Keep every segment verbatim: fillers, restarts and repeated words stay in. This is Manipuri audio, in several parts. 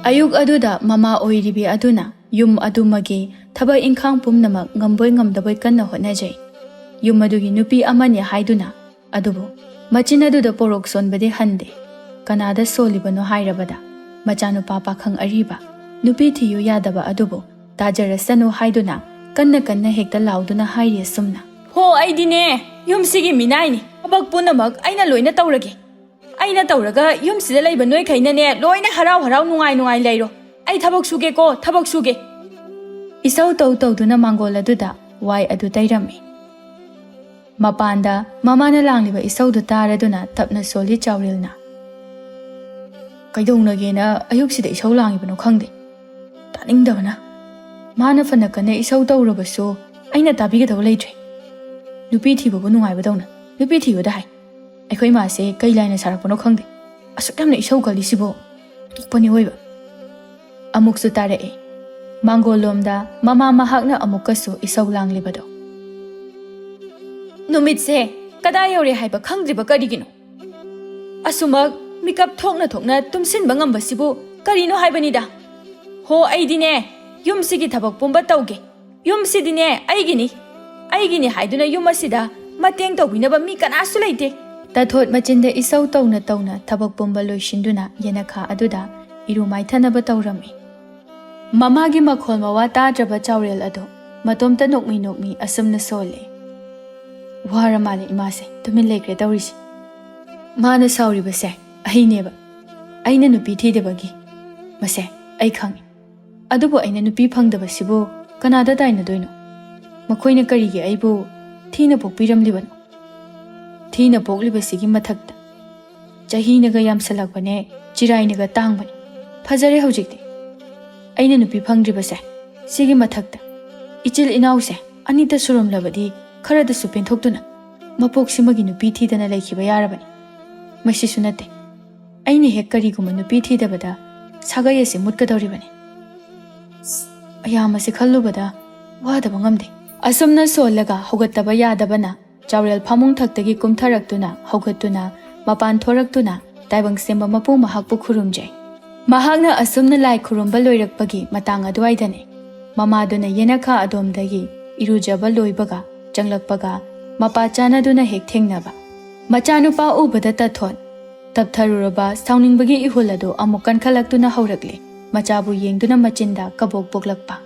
ꯑꯌꯨꯛ ꯑꯗꯨꯗ ꯃꯃꯥ ꯑꯣꯏꯔꯤꯕꯤ ꯑꯗꯨꯅ ꯌꯨꯝ ꯑꯗꯨꯃꯒꯤ ꯊꯕꯛ ꯏꯪꯈꯥꯡ ꯄꯨꯝꯅꯃꯛ ꯉꯝꯕꯣꯏ ꯉꯝꯗꯕꯣꯏ ꯀꯟꯅ ꯍꯣꯠꯅꯖꯩ꯫ ꯌꯨꯝ ꯑꯗꯨꯒꯤ ꯅꯨꯄꯤ ꯑꯃꯅꯤ ꯍꯥꯏꯗꯨꯅ, ꯑꯗꯨꯕꯨ ꯃꯆꯤꯟ ꯑꯗꯨꯗ ꯄꯣꯔꯣꯛ ꯁꯣꯟꯕꯗꯤ ꯍꯟꯗꯦ꯫ ꯀꯅꯥꯗ ꯁꯣꯜꯂꯤꯕꯅꯣ ꯍꯥꯏꯔꯕꯗ, ꯃꯆꯥꯅꯨꯄꯥ ꯄꯥꯈꯪ ꯑꯔꯤꯕ, ꯅꯨꯄꯤ ꯊꯤꯌꯨ ꯌꯥꯗꯕ ꯑꯗꯨꯕꯨ ꯇꯥꯖꯔꯁꯅꯨ ꯍꯥꯏꯗꯨꯅ ꯀꯟꯅ ꯀꯟꯅ ꯍꯦꯛꯇ ꯂꯥꯎꯗꯨꯅ ꯍꯥꯏꯔꯤ ꯑꯁꯨꯝꯅ: "ꯍꯣ, ꯑꯩꯗꯤꯅꯦ ꯌꯨꯝꯁꯤꯒꯤ ꯃꯤꯅꯥꯏꯅꯤ, ꯊꯕꯛ ꯄꯨꯝꯅꯃꯛ ꯑꯩꯅ ꯂꯣꯏꯅ ꯇꯧꯔꯒꯦ꯫ ꯑꯩꯅ ꯇꯧꯔꯒ ꯌꯨꯝꯁꯤꯗ ꯂꯩꯕ ꯅꯣꯏꯈꯩꯅꯅꯦ ꯂꯣꯏꯅ ꯍꯔꯥꯎ ꯍꯔꯥꯎ ꯅꯨꯡꯉꯥꯏ ꯅꯨꯡꯉꯥꯏ ꯂꯩꯔꯣ꯫ ꯑꯩ ꯊꯕꯛ ꯁꯨꯒꯦꯀꯣ, ꯊꯕꯛ ꯁꯨꯒꯦ"꯫ ꯏꯁꯧ ꯇꯧ ꯇꯧꯗꯨꯅ ꯃꯥꯡꯒꯣꯜ ꯑꯗꯨꯗ ꯋꯥꯏ ꯑꯗꯨ ꯇꯩꯔꯝꯃꯤ꯫ ꯃꯄꯥꯟꯗ ꯃꯃꯥꯅ ꯂꯥꯡꯂꯤꯕ ꯏꯁꯧꯗꯨ ꯇꯥꯔꯗꯨꯅ ꯇꯞꯅ ꯁꯣꯜꯂꯤ ꯆꯥꯎꯔꯦꯜꯅ꯫ "ꯀꯩꯗꯧꯅꯒꯦꯅ ꯑꯌꯨꯛꯁꯤꯗ ꯏꯁꯧ ꯂꯥꯡꯉꯤꯕꯅꯣ ꯈꯪꯗꯦ꯫ ꯇꯥꯅꯤꯡꯗꯕꯅ꯫ ꯃꯥꯅ ꯐꯅ ꯀꯟꯅ ꯏꯁꯧ ꯇꯧꯔꯕꯁꯨ ꯑꯩꯅ ꯇꯥꯕꯤꯒꯗꯕ ꯂꯩꯇ꯭ꯔꯦ꯫ ꯅꯨꯄꯤ ꯊꯤꯕꯕꯨ ꯅꯨꯡꯉꯥꯏꯕꯗꯧꯅ ꯅꯨꯄꯤ ꯊꯤꯌꯨꯗ ꯍꯥꯏ꯫ ꯑꯩꯈꯣꯏ ꯃꯥꯁꯦ ꯀꯩ ꯂꯥꯏꯅ ꯁꯥꯔꯛꯄꯅꯣ ꯈꯪꯗꯦ꯫ ꯑꯁꯨꯛ ꯌꯥꯝꯅ ꯏꯁꯧ ꯀꯜꯂꯤꯁꯤꯕꯣ꯫ ꯑꯉꯛꯄꯅꯤ ꯑꯣꯏꯕ"꯫ ꯑꯃꯨꯛꯁꯨ ꯇꯥꯔꯛꯑꯦ꯫ ꯃꯥꯡꯒꯣꯜꯂꯣꯝꯗ ꯃꯃꯥ ꯃꯍꯥꯛꯅ ꯑꯃꯨꯛꯀꯁꯨ ꯏꯁꯧ ꯂꯥꯡꯂꯤꯕꯗꯣ꯫ "ꯅꯨꯃꯤꯠꯁꯦ ꯀꯗꯥꯏ ꯌꯧꯔꯦ ꯍꯥꯏꯕ ꯈꯪꯗ꯭ꯔꯤꯕ ꯀꯔꯤꯒꯤꯅꯣ? ꯑꯁꯨꯃꯛ ꯃꯤꯀꯞ ꯊꯣꯛꯅ ꯊꯣꯛꯅ ꯇꯨꯝꯁꯤꯟꯕ ꯉꯝꯕꯁꯤꯕꯨ ꯀꯔꯤꯅꯣ ꯍꯥꯏꯕꯅꯤꯗ꯫ ꯍꯣ, ꯑꯩꯗꯤꯅꯦ ꯌꯨꯝꯁꯤꯒꯤ ꯊꯕꯛ ꯄꯨꯝꯕ ꯇꯧꯒꯦ꯫ ꯌꯨꯝꯁꯤꯗꯤꯅꯦ ꯑꯩꯒꯤꯅꯤ꯫ ꯑꯩꯒꯤꯅꯤ ꯍꯥꯏꯗꯨꯅ ꯌꯨꯝ ꯑꯁꯤꯗ ꯃꯇꯦꯡ ꯇꯧꯕꯤꯅꯕ ꯃꯤ ꯀꯅꯥꯁꯨ ꯂꯩꯇꯦ"꯫ ꯇꯥꯊꯣꯠ ꯃꯆꯤꯟꯗ ꯏꯁꯧ ꯇꯧꯅ ꯇꯧꯅ ꯊꯕꯛ ꯄꯨꯝꯕ ꯂꯣꯏꯁꯤꯟꯗꯨꯅ ꯌꯦꯅꯈꯥ ꯑꯗꯨꯗ ꯏꯔꯨ ꯃꯥꯏꯊꯅꯕ ꯇꯧꯔꯝꯃꯤ꯫ ꯃꯃꯥꯒꯤ ꯃꯈꯣꯜ ꯃꯋꯥ ꯇꯥꯗ꯭ꯔꯕ ꯆꯥꯎꯔꯦꯜ ꯑꯗꯣ ꯃꯇꯣꯝꯇ ꯅꯣꯛꯃꯤ ꯅꯣꯛꯃꯤ ꯑꯁꯨꯝꯅ ꯁꯣꯜꯂꯦ: "ꯋꯥꯔ ꯃꯥꯜꯂꯦ ꯏꯃꯥꯁꯦ, ꯇꯨꯃꯤꯟ ꯂꯩꯈ꯭ꯔꯦ ꯇꯧꯔꯤꯁꯦ꯫ ꯃꯥꯅ ꯁꯥꯎꯔꯤꯕꯁꯦ ꯑꯩꯅꯦꯕ, ꯑꯩꯅ ꯅꯨꯄꯤ ꯊꯤꯗꯕꯒꯤ꯫ ꯃꯁꯦ ꯑꯩ ꯈꯪꯉꯤ꯫ ꯑꯗꯨꯕꯨ ꯑꯩꯅ ꯅꯨꯄꯤ ꯐꯪꯗꯕꯁꯤꯕꯨ ꯀꯅꯥꯗ ꯇꯥꯏꯅꯗꯣꯏꯅꯣ? ꯃꯈꯣꯏꯅ ꯀꯔꯤꯒꯤ ꯑꯩꯕꯨ ꯊꯤꯅ ꯄꯣꯛꯄꯤꯔꯝꯂꯤꯕꯅꯣ? ꯊꯤꯅ ꯄꯣꯛꯂꯤꯕꯁꯤꯒꯤ ꯃꯊꯛꯇ ꯆꯍꯤꯅꯒ ꯌꯥꯝꯁꯜꯂꯛꯄꯅꯦ, ꯆꯤꯔꯥꯏꯅꯒ ꯇꯥꯡꯕꯅꯦ꯫ ꯐꯖꯔꯦ ꯍꯧꯖꯤꯛꯇꯤ꯫ ꯑꯩꯅ ꯅꯨꯄꯤ ꯐꯪꯗ꯭ꯔꯤꯕꯁꯦ, ꯁꯤꯒꯤ ꯃꯊꯛꯇ ꯏꯆꯤꯜ ꯏꯅꯥꯎꯁꯦ ꯑꯅꯤꯇ ꯁꯨꯔꯝꯂꯕꯗꯤ ꯈꯔꯗꯁꯨ ꯄꯦꯟꯊꯣꯛꯇꯨꯅ ꯃꯄꯣꯛꯁꯤꯃꯒꯤ ꯅꯨꯄꯤ ꯊꯤꯗꯅ ꯂꯩꯈꯤꯕ ꯌꯥꯔꯕꯅꯤ꯫ ꯃꯁꯤꯁꯨ ꯅꯠꯇꯦ, ꯑꯩꯅ ꯍꯦꯛ ꯀꯔꯤꯒꯨꯝꯕ ꯅꯨꯄꯤ ꯊꯤꯗꯕꯗ ꯁꯥꯒꯩ ꯑꯁꯤ ꯃꯨꯠꯀꯗꯧꯔꯤꯕꯅꯤ꯫ ꯑꯌꯥꯝꯕꯁꯦ ꯈꯜꯂꯨꯕꯗ ꯋꯥꯗꯕ ꯉꯝꯗꯦ"꯫ ꯑꯁꯨꯝꯅ ꯁꯣꯜꯂꯒ ꯍꯧꯒꯠꯇꯕ ꯌꯥꯗꯕꯅ ꯆꯥꯎꯔꯦꯜ ꯐꯃꯨꯡ ꯊꯛꯇꯒꯤ ꯀꯨꯝꯊꯔꯛꯇꯨꯅ ꯍꯧꯒꯠꯇꯨꯅ ꯃꯄꯥꯟ ꯊꯣꯔꯛꯇꯨꯅ ꯇꯥꯏꯕꯪ ꯁꯦꯝꯕ ꯃꯄꯨ ꯃꯍꯥꯛꯄꯨ ꯈꯨꯔꯨꯝꯖꯩ꯫ ꯃꯍꯥꯛꯅ ꯑꯁꯨꯝꯅ ꯂꯥꯏ ꯈꯨꯔꯨꯝꯕ ꯂꯣꯏꯔꯛꯄꯒꯤ ꯃꯇꯥꯡ ꯑꯗꯨꯋꯥꯏꯗꯅꯤ ꯃꯃꯥꯗꯨꯅ ꯌꯦꯅꯈꯥ ꯑꯗꯣꯝꯗꯒꯤ ꯏꯔꯨꯖꯕ ꯂꯣꯏꯕꯒ ꯆꯪꯂꯛꯄꯒ ꯃꯄꯥ ꯆꯥꯟꯅꯗꯨꯅ ꯍꯦꯛ ꯊꯦꯡꯅꯕ꯫ ꯃꯆꯥꯅꯨꯄꯥ ꯎꯕꯗ ꯇꯥꯊꯣꯠ ꯇꯞꯊꯔꯨꯔꯕ ꯁꯥꯎꯅꯤꯡꯕꯒꯤ ꯏꯍꯨꯜ ꯑꯗꯨ ꯑꯃꯨꯛ ꯀꯟꯈꯠꯂꯛꯇꯨꯅ ꯍꯧꯔꯛꯂꯦ꯫ ꯃꯆꯥꯕꯨ ꯌꯦꯡꯗꯨꯅ ꯃꯆꯤꯟꯗ ꯀꯕꯣꯛ ꯄꯣꯛꯂꯛꯄ꯫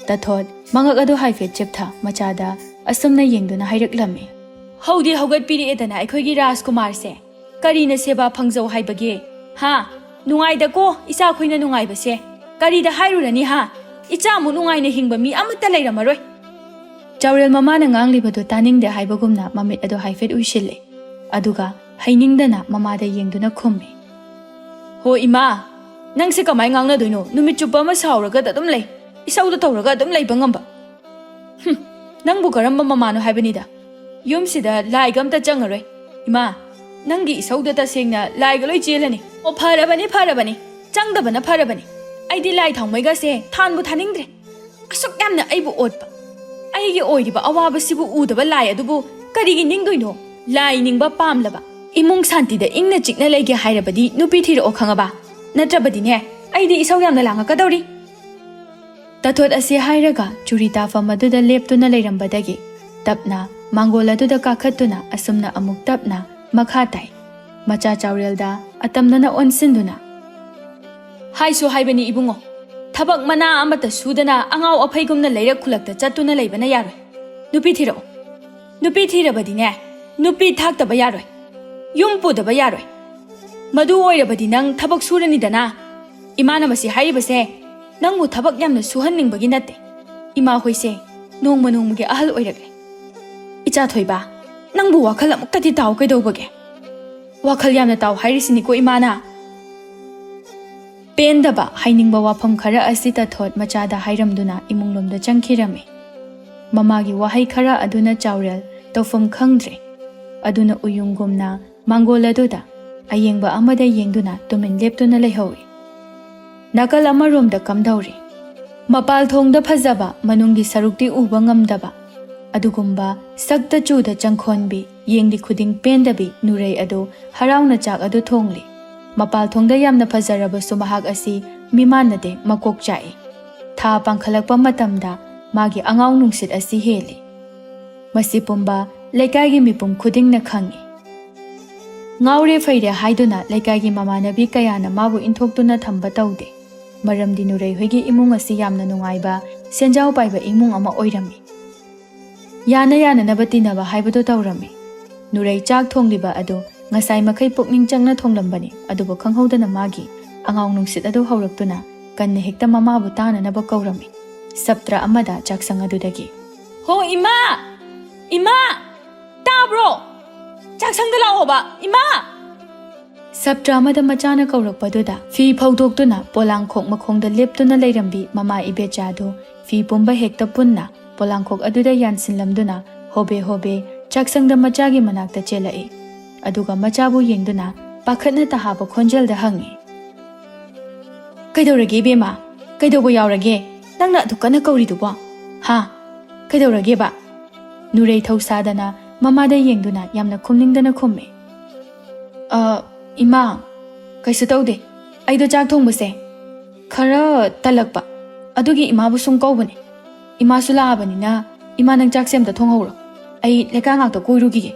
ꯇꯥꯊꯣꯠ ꯃꯉꯛ ꯑꯗꯨ ꯍꯥꯏꯐꯦꯠ ꯆꯦꯞꯊ ꯃꯆꯥꯗ ꯑꯁꯨꯝꯅ ꯌꯦꯡꯗꯨꯅ ꯍꯥꯏꯔꯛꯂꯝꯃꯤ꯫ ꯍꯧꯗꯤ ꯍꯧꯒꯠꯄꯤꯔꯛꯑꯦꯗꯅ ꯑꯩꯈꯣꯏꯒꯤ ꯔꯥꯖꯀꯨꯃꯥꯔꯁꯦ꯫ ꯀꯔꯤꯅ ꯁꯦꯕꯥ ꯐꯪꯖꯧ ꯍꯥꯏꯕꯒꯦ? ꯍꯥ? ꯅꯨꯡꯉꯥꯏꯗꯀꯣ ꯏꯆꯥꯈꯣꯏꯅ ꯅꯨꯡꯉꯥꯏꯕꯁꯦ꯫ ꯀꯔꯤꯗ ꯍꯥꯏꯔꯨꯔꯅꯤ ꯍꯥ? ꯏꯆꯥꯃꯨꯛ ꯅꯨꯡꯉꯥꯏꯅ ꯍꯤꯡꯕ ꯃꯤ ꯑꯃꯠꯇ ꯂꯩꯔꯝꯃꯔꯣꯏ꯫ ꯆꯥꯎꯔꯦꯜ ꯃꯃꯥꯅ ꯉꯥꯡꯂꯤꯕꯗꯨ ꯇꯥꯅꯤꯡꯗꯦ ꯍꯥꯏꯕꯒꯨꯝꯅ ꯃꯃꯤꯠ ꯑꯗꯨ ꯍꯥꯏꯐꯦꯠ ꯎꯏꯁꯤꯜꯂꯦ꯫ ꯑꯗꯨꯒ ꯍꯩꯅꯤꯡꯗꯅ ꯃꯃꯥꯗ ꯌꯦꯡꯗꯨꯅ ꯈꯨꯝꯃꯤ꯫ ꯍꯣ ꯏꯃꯥ, ꯅꯪꯁꯦ ꯀꯃꯥꯏ ꯉꯥꯡꯅꯗꯣꯏꯅꯣ? ꯅꯨꯃꯤꯠ ꯆꯨꯞꯄ ꯑꯃ ꯁꯥꯎꯔꯒ ꯑꯗꯨꯝ ꯂꯩ, ꯏꯁꯧꯗ ꯇꯧꯔꯒ ꯑꯗꯨꯝ ꯂꯩꯕ ꯉꯝꯕ꯫ ꯍꯨꯝ, ꯅꯪꯕꯨ ꯀꯔꯝꯕ ꯃꯃꯥꯅꯣ ꯍꯥꯏꯕꯅꯤꯗ꯫ ꯌꯨꯝꯁꯤꯗ ꯂꯥꯏꯒ ꯑꯝꯇ ꯆꯪꯉꯔꯣꯏ꯫ ꯏꯃꯥ, ꯅꯪꯒꯤ ꯏꯁꯧꯗ ꯇꯁꯦꯡꯅ ꯂꯥꯏꯒ ꯂꯣꯏ ꯆꯦꯜꯂꯅꯤ꯫ ꯑꯣ, ꯐꯔꯕꯅꯤ, ꯐꯔꯕꯅꯤ, ꯆꯪꯗꯕꯅ ꯐꯔꯕꯅꯤ꯫ ꯑꯩꯗꯤ ꯂꯥꯏ ꯊꯥꯎꯃꯩꯒꯁꯦ ꯊꯥꯟꯕꯨ ꯊꯥꯅꯤꯡꯗ꯭ꯔꯦ꯫ ꯑꯁꯨꯛ ꯌꯥꯝꯅ ꯑꯩꯕꯨ ꯑꯣꯠꯄ, ꯑꯩꯒꯤ ꯑꯣꯏꯔꯤꯕ ꯑꯋꯥꯕꯁꯤꯕꯨ ꯎꯗꯕ ꯂꯥꯏ ꯑꯗꯨꯕꯨ ꯀꯔꯤꯒꯤ ꯅꯤꯡꯗꯣꯏꯅꯣ? ꯂꯥꯏ ꯅꯤꯡꯕ ꯄꯥꯝꯂꯕ, ꯏꯃꯨꯡ ꯁꯥꯟꯇꯤꯗ ꯏꯪꯅ ꯆꯤꯛꯅ ꯂꯩꯒꯦ ꯍꯥꯏꯔꯕꯗꯤ ꯅꯨꯄꯤ ꯊꯤꯔꯛꯑꯣ ꯈꯪꯉꯕ? ꯅꯠꯇ꯭ꯔꯕꯗꯤꯅꯦ, ꯑꯩꯗꯤ ꯏꯁꯧ ꯌꯥꯝꯅ ꯂꯥꯡꯉꯛꯀꯗꯧꯔꯤ꯫ ꯇꯥꯊꯣꯠ ꯑꯁꯤ ꯍꯥꯏꯔꯒ ꯆꯨꯔꯤ ꯇꯥꯐꯝ ꯑꯗꯨꯗ ꯂꯦꯞꯇꯨꯅ ꯂꯩꯔꯝꯕꯗꯒꯤ ꯇꯞꯅ ꯃꯥꯡꯒꯣꯜ ꯑꯗꯨꯗ ꯀꯥꯈꯠꯇꯨꯅ ꯑꯁꯨꯝꯅ ꯑꯃꯨꯛ ꯇꯞꯅ ꯃꯈꯥ ꯇꯥꯏ꯫ ꯃꯆꯥ ꯆꯥꯎꯔꯦꯜꯗ ꯑꯇꯝꯅꯅ ꯑꯣꯟꯁꯤꯟꯗꯨꯅ, ꯍꯥꯏꯁꯨ ꯍꯥꯏꯕꯅꯤ ꯏꯕꯨꯡꯉꯣ, ꯊꯕꯛ ꯃꯅꯥ ꯑꯃꯠꯇ ꯁꯨꯗꯅ ꯑꯉꯥꯎ ꯑꯐꯩꯒꯨꯝꯅ ꯂꯩꯔꯛ ꯈꯨꯂꯛꯇ ꯆꯠꯇꯨꯅ ꯂꯩꯕꯅ ꯌꯥꯔꯣꯏ꯫ ꯅꯨꯄꯤ ꯊꯤꯔꯛꯑꯣ꯫ ꯅꯨꯄꯤ ꯊꯤꯔꯕꯗꯤꯅꯦ, ꯅꯨꯄꯤ ꯊꯥꯛꯇꯕ ꯌꯥꯔꯣꯏ꯫ ꯌꯨꯝ ꯄꯨꯗꯕ ꯌꯥꯔꯣꯏ꯫ ꯃꯗꯨ ꯑꯣꯏꯔꯕꯗꯤ ꯅꯪ ꯊꯕꯛ ꯁꯨꯔꯅꯤꯗꯅ꯫ ꯏꯃꯥꯅ ꯃꯁꯤ ꯍꯥꯏꯔꯤꯕꯁꯦ ꯅꯪꯕꯨ ꯊꯕꯛ ꯌꯥꯝꯅ ꯁꯨꯍꯟꯅꯤꯡꯕꯒꯤ ꯅꯠꯇꯦ꯫ ꯏꯃꯥ ꯍꯣꯏꯁꯦ ꯅꯣꯡꯃ ꯅꯣꯡꯃꯒꯤ ꯑꯍꯜ ꯑꯣꯏꯔꯛꯂꯦ꯫ ꯏꯆꯥ ꯊꯣꯏꯕ, ꯅꯪꯕꯨ ꯋꯥꯈꯜ ꯑꯃꯨꯛꯇꯗꯤ ꯇꯥꯎ ꯀꯩꯗꯧꯕꯒꯦ? ꯋꯥꯈꯜ ꯌꯥꯝꯅ ꯇꯥꯎ ꯍꯥꯏꯔꯤꯁꯤꯅꯤꯀꯣ ꯏꯃꯥꯅ꯫ ꯄꯦꯟꯗꯕ ꯍꯥꯏꯅꯤꯡꯕ ꯋꯥꯐꯝ ꯈꯔ ꯑꯁꯤ ꯇꯥꯊꯣꯠ ꯃꯆꯥꯗ ꯍꯥꯏꯔꯝꯗꯨꯅ ꯏꯃꯨꯡꯂꯣꯝꯗ ꯆꯪꯈꯤꯔꯝꯃꯤ꯫ ꯃꯃꯥꯒꯤ ꯋꯥꯍꯩ ꯈꯔ ꯑꯗꯨꯅ ꯆꯥꯎꯔꯦꯜ ꯇꯧꯐꯝ ꯈꯪꯗ꯭ꯔꯦ꯫ ꯑꯗꯨꯅ ꯎꯌꯨꯡꯒꯨꯝꯅ ꯃꯥꯡꯒꯣꯜ ꯑꯗꯨꯗ ꯑꯌꯦꯡꯕ ꯑꯃꯗ ꯌꯦꯡꯗꯨꯅ ꯇꯨꯃꯤꯟ ꯂꯦꯞꯇꯨꯅ ꯂꯩꯍꯧꯏ꯫ ꯅꯥꯀꯜ ꯑꯃꯔꯣꯝꯗ ꯀꯝꯗꯧꯔꯤ? ꯃꯄꯥꯜ ꯊꯣꯡꯗ ꯐꯖꯕ ꯃꯅꯨꯡꯒꯤ ꯁꯔꯨꯛꯇꯤ ꯎꯕ ꯉꯝꯗꯕ ꯑꯗꯨꯒꯨꯝꯕ ꯁꯛꯇ ꯆꯨꯗ ꯆꯪꯈꯣꯟꯕꯤ, ꯌꯦꯡꯂꯤ ꯈꯨꯗꯤꯡ ꯄꯦꯟꯗꯕꯤ ꯅꯨꯔꯩ ꯑꯗꯨ ꯍꯔꯥꯎꯅ ꯆꯥꯛ ꯑꯗꯨ ꯊꯣꯡꯂꯤ꯫ ꯃꯄꯥꯜ ꯊꯣꯡꯗ ꯌꯥꯝꯅ ꯐꯖꯔꯕꯁꯨ ꯃꯍꯥꯛ ꯑꯁꯤ ꯃꯤꯃꯥꯟꯅꯗꯦ, ꯃꯀꯣꯛ ꯆꯥꯛꯏ꯫ ꯊꯥ ꯄꯥꯡꯈꯠꯂꯛꯄ ꯃꯇꯝꯗ ꯃꯥꯒꯤ ꯑꯉꯥꯎ ꯅꯨꯡꯁꯤꯠ ꯑꯁꯤ ꯍꯦꯜꯂꯤ꯫ ꯃꯁꯤ ꯄꯨꯝꯕ ꯂꯩꯀꯥꯏꯒꯤ ꯃꯤꯄꯨꯝ ꯈꯨꯗꯤꯡꯅ ꯈꯪꯏ꯫ ꯉꯥꯎꯔꯦ ꯐꯩꯔꯦ ꯍꯥꯏꯗꯨꯅ ꯂꯩꯀꯥꯏꯒꯤ ꯃꯃꯥꯟꯅꯕꯤ ꯀꯌꯥꯅ ꯃꯥꯕꯨ ꯏꯟꯊꯣꯛꯇꯨꯅ ꯊꯝꯕ ꯇꯧꯗꯦ, ꯃꯔꯝꯗꯤ ꯅꯨꯔꯩ ꯍꯣꯏꯒꯤ ꯏꯃꯨꯡ ꯑꯁꯤ ꯌꯥꯝꯅ ꯅꯨꯡꯉꯥꯏꯕ, ꯁꯦꯟꯖꯥꯎ ꯄꯥꯏꯕ ꯏꯃꯨꯡ ꯑꯃ ꯑꯣꯏꯔꯝꯃꯤ꯫ ꯌꯥꯅ ꯌꯥꯅꯅꯕ ꯇꯤꯟꯅꯕ ꯍꯥꯏꯕꯗꯨ ꯇꯧꯔꯝꯃꯤ꯫ ꯅꯨꯔꯩ ꯆꯥꯛ ꯊꯣꯡꯂꯤꯕ ꯑꯗꯨ ꯉꯁꯥꯏ ꯃꯈꯩ ꯄꯨꯛꯅꯤꯡ ꯆꯪꯅ ꯊꯣꯡꯂꯝꯕꯅꯤ, ꯑꯗꯨꯕꯨ ꯈꯪꯍꯧꯗꯅ ꯃꯥꯒꯤ ꯑꯉꯥꯎ ꯅꯨꯡꯁꯤꯠ ꯑꯗꯨ ꯍꯧꯔꯛꯇꯨꯅ ꯀꯟꯅ ꯍꯦꯛꯇ ꯃꯃꯥꯕꯨ ꯇꯥꯅꯅꯕ ꯀꯧꯔꯝꯃꯤ꯫ ꯁꯞꯇ꯭ꯔ ꯑꯃꯗ ꯆꯥꯛꯁꯪ ꯑꯗꯨꯗꯒꯤ, "ꯍꯣ ꯏꯃꯥ! ꯏꯃꯥ! ꯇꯥꯕ꯭ꯔꯣ? ꯆꯥꯛꯁꯪꯗ ꯂꯥꯛꯑꯣꯕ, ꯏꯃꯥ!" ꯁꯞꯇ꯭ꯔ ꯑꯃꯗ ꯃꯆꯥꯅ ꯀꯧꯔꯛꯄꯗꯨꯗ ꯐꯤ ꯐꯧꯗꯣꯛꯇꯨꯅ ꯄꯣꯂꯥꯡꯈꯣꯛ ꯃꯈꯣꯡꯗ ꯂꯦꯞꯇꯨꯅ ꯂꯩꯔꯝꯕꯤ ꯃꯃꯥ ꯏꯕꯦꯆꯥꯗꯨ ꯐꯤ ꯄꯨꯝꯕ ꯍꯦꯛꯇ ꯄꯨꯟꯅ ꯄꯣꯂꯥꯡꯈꯣꯛ ꯑꯗꯨꯗ ꯌꯥꯟꯁꯤꯟꯂꯝꯗꯨꯅ ꯍꯣꯕꯦ ꯍꯣꯕꯦ ꯆꯥꯛꯁꯪꯗ ꯃꯆꯥꯒꯤ ꯃꯅꯥꯛꯇ ꯆꯦꯜꯂꯛꯏ꯫ ꯑꯗꯨꯒ ꯃꯆꯥꯕꯨ ꯌꯦꯡꯗꯨꯅ ꯄꯥꯈꯠꯅ ꯇꯥꯍꯥꯕ ꯈꯣꯟꯖꯦꯜꯗ ꯍꯪꯉꯤ, "ꯀꯩꯗꯧꯔꯒꯦ ꯏꯕꯦꯝꯃ? ꯀꯩꯗꯧꯕ ꯌꯥꯎꯔꯒꯦ? ꯅꯪꯅ ꯑꯗꯨꯛ ꯀꯟꯅ ꯀꯧꯔꯤꯗꯨꯕꯣ? ꯍꯥ? ꯀꯩꯗꯧꯔꯒꯦꯕ?" ꯅꯨꯔꯩ ꯊꯧꯁꯥꯗꯅ ꯃꯃꯥꯗ ꯌꯦꯡꯗꯨꯅ ꯌꯥꯝꯅ ꯈꯨꯝꯅꯤꯡꯗꯅ ꯈꯨꯝꯃꯤ꯫ "ꯑ, ꯏꯃꯥ, ꯀꯩꯁꯨ ꯇꯧꯗꯦ꯫ ꯑꯩꯗꯣ ꯆꯥꯛ ꯊꯣꯡꯕꯁꯦ ꯈꯔ ꯇꯜꯂꯛꯄ, ꯑꯗꯨꯒꯤ ꯏꯃꯥꯕꯨ ꯁꯨꯝ ꯀꯧꯕꯅꯦ꯫ ꯏꯃꯥꯁꯨ ꯂꯥꯛꯑꯕꯅꯤꯅ, ꯏꯃꯥ, ꯅꯪ ꯆꯥꯛꯁꯦ ꯑꯝꯇ ꯊꯣꯡꯍꯧꯔꯣ꯫ ꯑꯩ ꯂꯩꯀꯥ ꯉꯥꯛꯇ ꯀꯣꯏꯔꯨꯈꯤꯒꯦ꯫"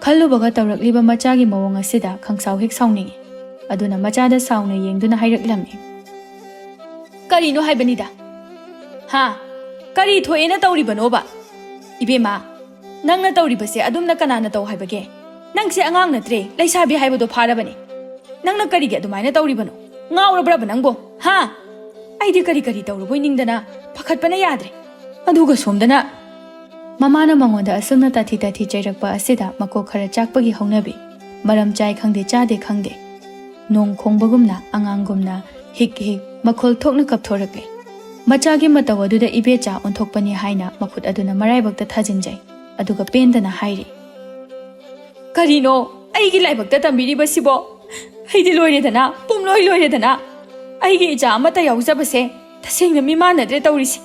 ꯈꯜꯂꯨꯕꯒ ꯇꯧꯔꯛꯂꯤꯕ ꯃꯆꯥꯒꯤ ꯃꯑꯣꯡ ꯑꯁꯤꯗ ꯈꯪꯁꯥꯎ ꯍꯦꯛ ꯁꯥꯎꯅꯤꯡꯏ꯫ ꯑꯗꯨꯅ ꯃꯆꯥꯗ ꯁꯥꯎꯅ ꯌꯦꯡꯗꯨꯅ ꯍꯥꯏꯔꯛꯂꯝꯃꯤ, "ꯀꯔꯤꯅꯣ ꯍꯥꯏꯕꯅꯤꯗ? ꯍꯥ? ꯀꯔꯤ ꯊꯣꯛꯑꯦꯅ ꯇꯧꯔꯤꯕꯅꯣꯕ? ꯏꯕꯦꯝꯃ, ꯅꯪꯅ ꯇꯧꯔꯤꯕꯁꯦ ꯑꯗꯨꯝꯅ ꯀꯅꯥꯅ ꯇꯧ ꯍꯥꯏꯕꯒꯦ? ꯅꯪꯁꯦ ꯑꯉꯥꯡ ꯅꯠꯇ꯭ꯔꯦ, ꯂꯩꯁꯥꯕꯤ ꯍꯥꯏꯕꯗꯣ ꯐꯥꯔꯕꯅꯦ꯫ ꯅꯪꯅ ꯀꯔꯤꯒꯤ ꯑꯗꯨꯃꯥꯏꯅ ꯇꯧꯔꯤꯕꯅꯣ? ꯉꯥꯎꯔꯕ꯭ꯔꯕ ꯅꯪꯕꯣ? ꯍꯥ? ꯑꯩꯗꯤ ꯀꯔꯤ ꯀꯔꯤ ꯇꯧꯔꯕꯣꯏ ꯅꯤꯡꯗꯅ ꯄꯥꯈꯠꯄꯅ ꯌꯥꯗ꯭ꯔꯦ꯫ ꯑꯗꯨꯒ ꯁꯣꯝꯗꯅ" ꯃꯃꯥꯅ ꯃꯉꯣꯟꯗ ꯑꯁꯨꯝꯅ ꯇꯥꯊꯤ ꯇꯥꯊꯤ ꯆꯩꯔꯛꯄ ꯑꯁꯤꯗ ꯃꯀꯣꯛ ꯈꯔ ꯆꯥꯛꯄꯒꯤ ꯍꯧꯅꯕꯤ꯫ ꯃꯔꯝ ꯆꯥꯏ ꯈꯪꯗꯦ, ꯆꯥꯗꯦ ꯈꯪꯗꯦ, ꯅꯣꯡ ꯈꯣꯡꯕꯒꯨꯝꯅ, ꯑꯉꯥꯡꯒꯨꯝꯅ ꯍꯤꯛ ꯍꯤꯛ ꯃꯈꯣꯜ ꯊꯣꯛꯅ ꯀꯞꯊꯣꯔꯛꯂꯦ꯫ ꯃꯆꯥꯒꯤ ꯃꯇꯧ ꯑꯗꯨꯗ ꯏꯕꯦꯆꯥ ꯑꯣꯟꯊꯣꯛꯄꯅꯤ ꯍꯥꯏꯅ ꯃꯈꯨꯠ ꯑꯗꯨꯅ ꯃꯔꯥꯏꯕꯛꯇ ꯊꯥꯖꯤꯟꯖꯩ, ꯑꯗꯨꯒ ꯄꯦꯟꯗꯅ ꯍꯥꯏꯔꯤ, "ꯀꯔꯤꯅꯣ ꯑꯩꯒꯤ ꯂꯥꯏꯕꯛꯇ ꯇꯝꯕꯤꯔꯤꯕꯁꯤꯕꯣ? ꯑꯩꯗꯤ ꯂꯣꯏꯔꯦꯗꯅ, ꯄꯨꯝꯂꯣꯏ ꯂꯣꯏꯔꯦꯗꯅ꯫ ꯑꯩꯒꯤ ꯏꯆꯥ ꯑꯃꯠꯇ ꯌꯥꯎꯖꯕꯁꯦ ꯇꯁꯦꯡꯅ ꯃꯤꯃꯥꯟꯅꯗ꯭ꯔꯦ ꯇꯧꯔꯤꯁꯦ꯫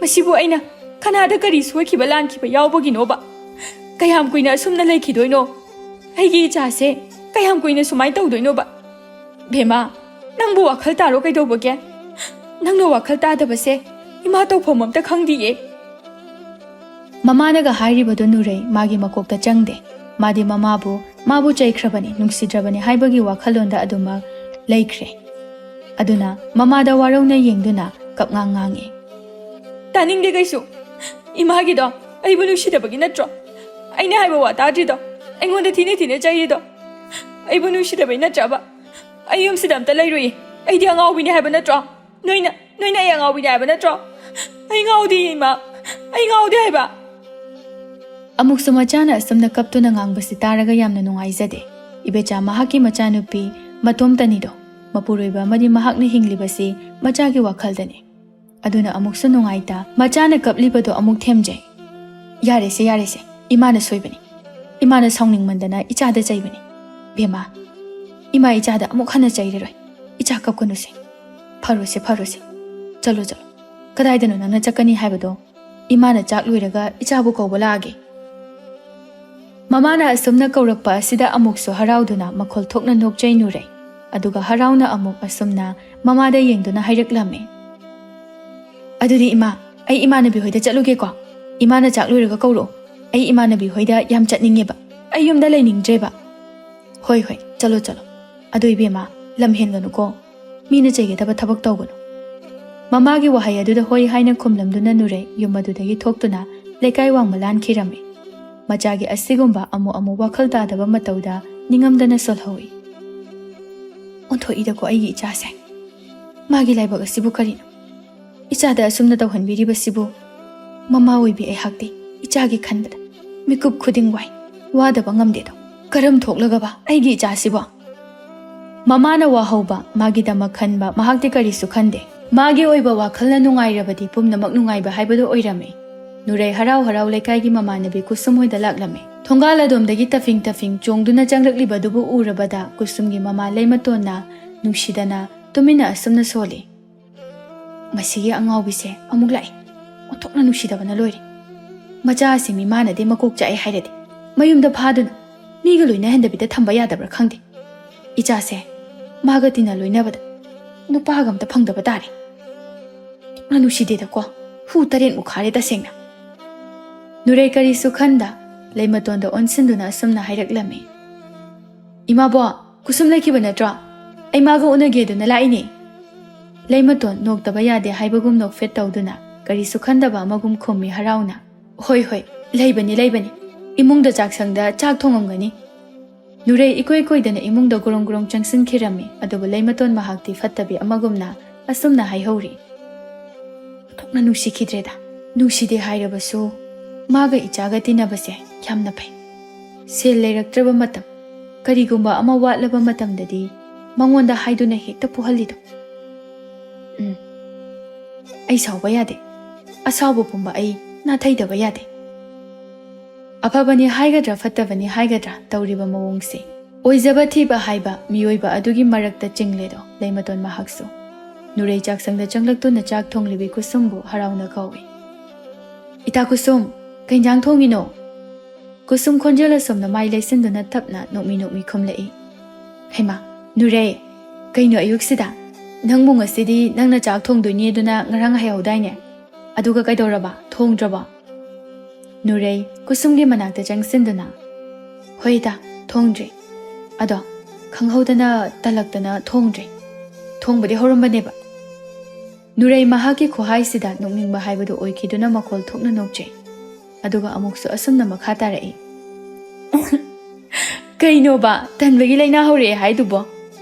ꯃꯁꯤꯕꯨ ꯑꯩꯅ ꯀꯅꯥꯗ ꯀꯔꯤ ꯁꯣꯏꯈꯤꯕ ꯂꯥꯟꯈꯤꯕ ꯌꯥꯎꯕꯒꯤꯅꯣꯕ? ꯀꯌꯥꯝ ꯀꯨꯏꯅ ꯑꯁꯨꯝꯅ ꯂꯩꯈꯤꯗꯣꯏꯅꯣ? ꯑꯩꯒꯤ ꯏꯆꯥꯁꯦ ꯀꯌꯥꯝ ꯀꯨꯏꯅ ꯁꯨꯃꯥꯏꯅ ꯇꯧꯗꯣꯏꯅꯣꯕ? ꯕꯦꯝꯃ, ꯅꯪꯕꯨ ꯋꯥꯈꯜ ꯇꯥꯔꯣ ꯀꯩꯗꯧꯕꯒꯦ? ꯅꯪꯅ ꯋꯥꯈꯜ ꯇꯥꯗꯕꯁꯦ ꯏꯃꯥ ꯇꯧꯐꯝ ꯑꯝꯇ ꯈꯪꯗꯤꯌꯦ꯫ ꯃꯃꯥꯅꯒ ꯍꯥꯏꯔꯤꯕꯗꯨ ꯅꯨꯔꯩ ꯃꯥꯒꯤ ꯃꯀꯣꯛꯇ ꯆꯪꯗꯦ꯫ ꯃꯥꯗꯤ ꯃꯃꯥꯕꯨ, ꯃꯥꯕꯨ ꯆꯩꯈ꯭ꯔꯕꯅꯤ, ꯅꯨꯡꯁꯤꯗ꯭ꯔꯕꯅꯤ ꯍꯥꯏꯕꯒꯤ ꯋꯥꯈꯜꯂꯣꯟꯗ ꯑꯗꯨꯃꯛ ꯂꯩꯈ꯭ꯔꯦ꯫ ꯑꯗꯨꯅ ꯃꯃꯥꯗ ꯋꯥꯔꯧꯅ ꯌꯦꯡꯗꯨꯅ ꯀꯞꯉꯥꯡ ꯉꯥꯡꯉꯤ꯫ ꯇꯥꯅꯤꯡꯗꯦ ꯀꯩꯁꯨ꯫ ꯏꯃꯥꯒꯤꯗꯣ ꯑꯩꯕꯨ ꯅꯨꯡꯁꯤꯗꯕꯒꯤ ꯅꯠꯇ꯭ꯔꯣ? ꯑꯩꯅ ꯍꯥꯏꯕ ꯋꯥ ꯇꯥꯗ꯭ꯔꯤꯗꯣ? ꯑꯩꯉꯣꯟꯗ ꯊꯤꯅ ꯊꯤꯅ ꯆꯩꯔꯤꯗꯣ? ꯑꯩꯕꯨ ꯅꯨꯡꯁꯤꯗꯕꯩ ꯅꯠꯇ꯭ꯔꯕ? ꯑꯩ ꯌꯨꯝꯁꯤꯗ ꯑꯝꯇ ꯂꯩꯔꯣꯏꯌꯦ꯫ ꯑꯩꯗꯤ ꯑꯉꯥꯎꯕꯤꯅꯦ ꯍꯥꯏꯕ ꯅꯠꯇ꯭ꯔꯣ? ꯅꯣꯏꯅ, ꯅꯣꯏꯅ ꯑꯩ ꯑꯉꯥꯎꯕꯤꯅꯦ ꯍꯥꯏꯕ ꯅꯠꯇ꯭ꯔꯣ? ꯑꯩ ꯉꯥꯎꯗꯦ ꯏꯃꯥ, ꯑꯩ ꯉꯥꯎꯗꯦ ꯍꯥꯏꯕ꯫ ꯑꯃꯨꯛꯁꯨ ꯃꯆꯥꯅ ꯑꯁꯨꯝꯅ ꯀꯞꯇꯨꯅ ꯉꯥꯡꯕꯁꯤ ꯇꯥꯔꯒ ꯌꯥꯝꯅ ꯅꯨꯡꯉꯥꯏꯖꯗꯦ꯫ ꯏꯕꯦꯆꯥ ꯃꯍꯥꯛꯀꯤ ꯃꯆꯥꯅꯨꯄꯤ ꯃꯇꯣꯝꯇꯅꯤꯗꯣ꯫ ꯃꯄꯨꯔꯣꯏꯕ ꯑꯃꯗꯤ ꯃꯍꯥꯛꯅ ꯍꯤꯡꯂꯤꯕꯁꯤ ꯃꯆꯥꯒꯤ ꯋꯥꯈꯜꯗꯅꯤ꯫ ꯑꯗꯨꯅ ꯑꯃꯨꯛꯁꯨ ꯅꯨꯡꯉꯥꯏꯇ ꯃꯆꯥꯅ ꯀꯞꯂꯤꯕꯗꯣ ꯑꯃꯨꯛ ꯊꯦꯝꯖꯩ꯫ "ꯌꯥꯔꯦꯁꯦ, ꯌꯥꯔꯦꯁꯦ, ꯏꯃꯥꯅ ꯁꯣꯏꯕꯅꯤ꯫ ꯏꯃꯥꯅ ꯁꯥꯎꯅꯤꯡꯃꯟꯗꯅ ꯏꯆꯥꯗ ꯆꯩꯕꯅꯤ꯫ ꯕꯦꯝꯃ, ꯏꯃꯥ ꯏꯆꯥꯗ ꯑꯃꯨꯛ ꯍꯟꯅ ꯆꯩꯔꯔꯣꯏ꯫ ꯏꯆꯥ ꯀꯞꯀꯅꯨꯁꯦ꯫ ꯐꯔꯣꯁꯦ, ꯐꯔꯣꯁꯦ꯫ ꯆꯠꯂꯣ, ꯆꯠꯂꯣ꯫ ꯀꯗꯥꯏꯗꯅꯣ ꯅꯪꯅ ꯆꯠꯀꯅꯤ ꯍꯥꯏꯕꯗꯣ? ꯏꯃꯥꯅ ꯆꯥꯛ ꯂꯣꯏꯔꯒ ꯏꯆꯥꯕꯨ ꯀꯧꯕ ꯂꯥꯛꯑꯒꯦ꯫" ꯃꯃꯥꯅ ꯑꯁꯨꯝꯅ ꯀꯧꯔꯛꯄ ꯑꯁꯤꯗ ꯑꯃꯨꯛꯁꯨ ꯍꯔꯥꯎꯗꯨꯅ ꯃꯈꯣꯜ ꯊꯣꯛꯅ ꯅꯣꯛꯆꯩ ꯅꯨꯔꯩ꯫ ꯑꯗꯨꯒ ꯍꯔꯥꯎꯅ ꯑꯃꯨꯛ ꯑꯁꯨꯝꯅ ꯃꯃꯥꯗ ꯌꯦꯡꯗꯨꯅ ꯍꯥꯏꯔꯛꯂꯝꯃꯤ꯫ "ꯑꯗꯨꯗꯤ ꯏꯃꯥ, ꯑꯩ ꯏꯃꯥꯟꯅꯕꯤ ꯍꯣꯏꯗ ꯆꯠꯂꯨꯒꯦꯀꯣ꯫ ꯏꯃꯥꯅ ꯆꯥꯛ ꯂꯣꯏꯔꯒ ꯀꯧꯔꯛꯑꯣ꯫ ꯑꯩ ꯏꯃꯥꯟꯅꯕꯤ ꯍꯣꯏꯗ ꯌꯥꯝ ꯆꯠꯅꯤꯡꯉꯦꯕ꯫ ꯑꯩ ꯌꯨꯝꯗ ꯂꯩꯅꯤꯡꯗ꯭ꯔꯦꯕ꯫" "ꯍꯣꯏ, ꯍꯣꯏ, ꯆꯠꯂꯣ, ꯆꯠꯂꯣ꯫ ꯑꯗꯣ ꯏꯕꯦꯝꯃ, ꯂꯝ ꯍꯦꯟꯒꯅꯨꯀꯣ꯫ ꯃꯤꯅ ꯆꯩꯒꯗꯕ ꯊꯕꯛ ꯇꯧꯒꯅꯨ꯫" ꯃꯃꯥꯒꯤ ꯋꯥꯍꯩ ꯑꯗꯨꯗ ꯍꯣꯏ ꯍꯥꯏꯅ ꯈꯨꯝꯂꯝꯗꯨꯅ ꯅꯨꯔꯩ ꯌꯨꯝ ꯑꯗꯨꯗꯒꯤ ꯊꯣꯛꯇꯨꯅ ꯂꯩꯀꯥꯏ ꯋꯥꯡꯃ ꯂꯥꯟꯈꯤꯔꯝꯃꯤ꯫ ꯃꯆꯥꯒꯤ ꯑꯁꯤꯒꯨꯝꯕ ꯑꯃꯨꯛ ꯑꯃꯨꯛ ꯋꯥꯈꯜ ꯇꯥꯗꯕ ꯃꯇꯧꯗ ꯅꯤꯡꯉꯝꯗꯅ ꯁꯣꯜꯍꯧꯏ꯫ "ꯑꯣꯟꯊꯣꯛꯏꯗꯀꯣ ꯑꯩꯒꯤ ꯏꯆꯥꯁꯦ꯫ ꯃꯥꯒꯤ ꯂꯥꯏꯕꯛ ꯑꯁꯤꯕꯨ ꯀꯔꯤꯅꯣ? ꯏꯆꯥꯗ ꯑꯁꯨꯝꯅ ꯇꯧꯍꯟꯕꯤꯔꯤꯕꯁꯤꯕꯨ꯫ ꯃꯃꯥ ꯑꯣꯏꯕꯤ ꯑꯩꯍꯥꯛꯇꯤ ꯏꯆꯥꯒꯤ ꯈꯟꯕꯗ ꯃꯤꯀꯨꯞ ꯈꯨꯗꯤꯡ ꯋꯥꯏ, ꯋꯥꯗꯕ ꯉꯝꯗꯦꯗꯣ꯫ ꯀꯔꯝ ꯊꯣꯛꯂꯒꯕ ꯑꯩꯒꯤ ꯏꯆꯥꯁꯤꯕꯣ?" ꯃꯃꯥꯅ ꯋꯥꯍꯧꯕ, ꯃꯥꯒꯤꯗꯃꯛ ꯈꯟꯕ ꯃꯍꯥꯛꯇꯤ ꯀꯔꯤꯁꯨ ꯈꯟꯗꯦ꯫ ꯃꯥꯒꯤ ꯑꯣꯏꯕ ꯋꯥꯈꯜꯅ ꯅꯨꯡꯉꯥꯏꯔꯕꯗꯤ ꯄꯨꯝꯅꯃꯛ ꯅꯨꯡꯉꯥꯏꯕ ꯍꯥꯏꯕꯗꯨ ꯑꯣꯏꯔꯝꯃꯤ꯫ ꯅꯨꯔꯩ ꯍꯔꯥꯎ ꯍꯔꯥꯎ ꯂꯩꯀꯥꯏꯒꯤ ꯃꯃꯥꯟꯅꯕꯤ ꯀꯨꯁꯨꯝ ꯍꯣꯏꯗ ꯂꯥꯛꯂꯝꯃꯤ꯫ ꯊꯣꯡꯒꯥꯜ ꯑꯗꯣꯝꯗꯒꯤ ꯇꯐꯤꯡ ꯇꯐꯤꯡ ꯆꯣꯡꯗꯨꯅ ꯆꯪꯂꯛꯂꯤꯕꯗꯨꯕꯨ ꯎꯔꯕꯗ ꯀꯨꯁꯨꯝꯒꯤ ꯃꯃꯥ ꯂꯩꯃꯇꯣꯟꯅ ꯅꯨꯡꯁꯤꯗꯅ ꯇꯨꯃꯤꯟꯅ ꯑꯁꯨꯝꯅ ꯁꯣꯜꯂꯤ꯫ "ꯃꯁꯤꯒꯤ ꯑꯉꯥꯎꯕꯤꯁꯦ ꯑꯃꯨꯛ ꯂꯥꯛꯏ꯫ ꯑꯣꯟꯊꯣꯛꯅ ꯅꯨꯡꯁꯤꯗꯕꯅ ꯂꯣꯏꯔꯦ꯫ ꯃꯆꯥ ꯑꯁꯤ ꯃꯤꯃꯥꯟꯅꯗꯦ, ꯃꯀꯣꯛ ꯆꯥꯛꯑꯦ ꯍꯥꯏꯔꯗꯤ ꯃꯌꯨꯝꯗ ꯐꯥꯗꯨꯅ ꯃꯤꯒ ꯂꯣꯏꯅꯍꯟꯗꯕꯤꯗ ꯊꯝꯕ ꯌꯥꯗꯕ꯭ꯔꯥ ꯈꯪꯗꯦ꯫ ꯏꯆꯥꯁꯦ ꯃꯥꯒ ꯇꯤꯟꯅ ꯂꯣꯏꯅꯕꯗ ꯅꯨꯄꯥꯒ ꯑꯝꯇ ꯐꯪꯗꯕ ꯇꯥꯔꯦ꯫ ꯅꯨꯡꯁꯤꯗꯦꯗꯀꯣ, ꯍꯨ ꯇꯔꯦꯠꯃꯨꯛ ꯈꯥꯔꯦ ꯇꯁꯦꯡꯅ꯫ ꯅꯨꯔꯩ ꯀꯔꯤꯁꯨ ꯈꯟꯗ ꯂꯩꯃꯇꯣꯟꯗ ꯑꯣꯟꯁꯤꯟꯗꯨꯅ ꯑꯁꯨꯝꯅ ꯍꯥꯏꯔꯛꯂꯝꯃꯤ꯫ "ꯏꯃꯥꯕꯣ, ꯀꯨꯁꯨꯝ ꯂꯩꯈꯤꯕ ꯅꯠꯇ꯭ꯔꯣ? ꯑꯩ ꯃꯥꯒ ꯎꯅꯒꯦꯗꯨꯅ ꯂꯥꯛꯏꯅꯦ꯫" ꯂꯩꯃꯇꯣꯟ ꯅꯣꯛꯇꯕ ꯌꯥꯗꯦ ꯍꯥꯏꯕꯒꯨꯝ ꯅꯣꯛꯐꯦꯠ ꯇꯧꯗꯨꯅ ꯀꯔꯤꯁꯨ ꯈꯟꯗꯕ ꯑꯃꯒꯨꯝ ꯈꯨꯝꯃꯤ ꯍꯔꯥꯎꯅ꯫ "ꯍꯣꯏ, ꯍꯣꯏ, ꯂꯩꯕꯅꯤ, ꯂꯩꯕꯅꯤ꯫ ꯏꯃꯨꯡꯗ ꯆꯥꯛꯁꯪꯗ ꯆꯥꯛ ꯊꯣꯡꯉꯝꯒꯅꯤ꯫" ꯅꯨꯔꯩ ꯏꯀꯣꯏ ꯀꯣꯏꯗꯅ ꯏꯃꯨꯡꯗ ꯒꯨꯔꯨꯡ ꯒꯨꯔꯨꯡ ꯆꯪꯁꯤꯟꯈꯤꯔꯝꯃꯤ, ꯑꯗꯨꯕꯨ ꯂꯩꯃꯇꯣꯟ ꯃꯍꯥꯛꯇꯤ ꯐꯠꯇꯕꯤ ꯑꯃꯒꯨꯝꯅ ꯑꯁꯨꯝꯅ ꯍꯥꯏꯍꯧꯔꯤ꯫ "ꯑꯣꯟꯊꯣꯛꯅ ꯅꯨꯡꯁꯤꯈꯤꯗ꯭ꯔꯦꯗ꯫ ꯅꯨꯡꯁꯤꯗꯦ ꯍꯥꯏꯔꯕꯁꯨ ꯃꯥꯒ ꯏꯆꯥꯒ ꯇꯤꯟꯅꯕꯁꯦ ꯌꯥꯝꯅ ꯐꯩ꯫ ꯁꯦꯜ ꯂꯩꯔꯛꯇ꯭ꯔꯕ ꯃꯇꯝ, ꯀꯔꯤꯒꯨꯝꯕ ꯑꯃ ꯋꯥꯠꯂꯕ ꯃꯇꯝꯗꯗꯤ ꯃꯉꯣꯟꯗ ꯍꯥꯏꯗꯨꯅ ꯍꯦꯛꯇ ꯄꯨꯍꯜꯂꯤꯗꯣ꯫ ꯎꯝ, ꯑꯩ ꯁꯥꯎꯕ ꯌꯥꯗꯦ꯫ ꯑꯁꯥꯎꯕ ꯄꯨꯝꯕ ꯑꯩ ꯅꯥꯊꯩꯗꯕ ꯌꯥꯗꯦ꯫" ꯑꯐꯕꯅꯤ ꯍꯥꯏꯒꯗ꯭ꯔꯥ ꯐꯠꯇꯕꯅꯤ ꯍꯥꯏꯒꯗ꯭ꯔꯥ ꯇꯧꯔꯤꯕ ꯃꯑꯣꯡꯁꯦ꯫ ꯑꯣꯏꯖꯕ ꯊꯤꯕ ꯍꯥꯏꯕ ꯃꯤꯑꯣꯏꯕ ꯑꯗꯨꯒꯤ ꯃꯔꯛꯇ ꯆꯤꯡꯂꯦꯗꯣ ꯂꯩꯃꯇꯣꯟ ꯃꯍꯥꯛꯁꯨ꯫ ꯅꯨꯔꯩ ꯆꯥꯛꯁꯪꯗ ꯆꯪꯂꯛꯇꯨꯅ ꯆꯥꯛ ꯊꯣꯡꯂꯤꯕꯤ ꯀꯨꯁꯨꯝꯕꯨ ꯍꯔꯥꯎꯅ ꯀꯧꯏ꯫ "ꯏꯇꯥ ꯀꯨꯁꯨꯝ, ꯀꯩ ꯏꯟꯖꯥꯡ ꯊꯣꯡꯉꯤꯅꯣ?" ꯀꯨꯁꯨꯝ ꯈꯣꯟꯖꯦꯜ ꯑꯁꯣꯝꯗ ꯃꯥꯏ ꯂꯩꯁꯤꯟꯗꯨꯅ ꯇꯞꯅ ꯅꯣꯛꯃꯤ ꯅꯣꯛꯃꯤ ꯈꯨꯝꯂꯛꯏ꯫ "ꯍꯩꯃꯥ, ꯅꯨꯔꯩ, ꯀꯩꯅꯣ ꯑꯌꯨꯛꯁꯤꯗ? ꯅꯪꯕꯨ ꯉꯁꯤꯗꯤ ꯅꯪꯅ ꯆꯥꯛ ꯊꯣꯡꯗꯣꯏꯅꯤ ꯑꯗꯨꯅ ꯉꯔꯥꯡ ꯍꯥꯏꯍꯧꯗꯥꯏꯅꯦ? ꯑꯗꯨꯒ ꯀꯩꯗꯧꯔꯕ? ꯊꯣꯡꯗ꯭ꯔꯕꯣ?" ꯅꯨꯔꯩ ꯀꯨꯁꯨꯝꯒꯤ ꯃꯅꯥꯛꯇ ꯆꯪꯁꯤꯟꯗꯨꯅ, "ꯍꯣꯏ ꯏꯇꯥ, ꯊꯣꯡꯗ꯭ꯔꯤ꯫ ꯑꯗꯣ ꯈꯪꯍꯧꯗꯅ ꯇꯜꯂꯛꯇꯅ ꯊꯣꯡꯗ꯭ꯔꯦ꯫ ꯊꯣꯡꯕꯗꯤ ꯍꯧꯔꯝꯕꯅꯦꯕ꯫" ꯅꯨꯔꯩ ꯃꯍꯥꯛꯀꯤ ꯈꯨꯍꯥꯏꯁꯤꯗ ꯅꯣꯛꯅꯤꯡꯕ ꯍꯥꯏꯕꯗꯨ ꯑꯣꯏꯈꯤꯗꯨꯅ ꯃꯈꯣꯜ ꯊꯣꯛꯅ ꯅꯣꯛꯆꯩ꯫ ꯑꯗꯨꯒ ꯑꯃꯨꯛꯁꯨ ꯑꯁꯨꯝꯅ ꯃꯈꯥ ꯇꯥꯔꯛꯏ꯫ "ꯀꯩꯅꯣꯕ, ꯇꯟꯕꯒꯤ ꯂꯥꯏꯅꯥ ꯍꯧꯔꯛꯑꯦ ꯍꯥꯏꯗꯨꯕꯣ?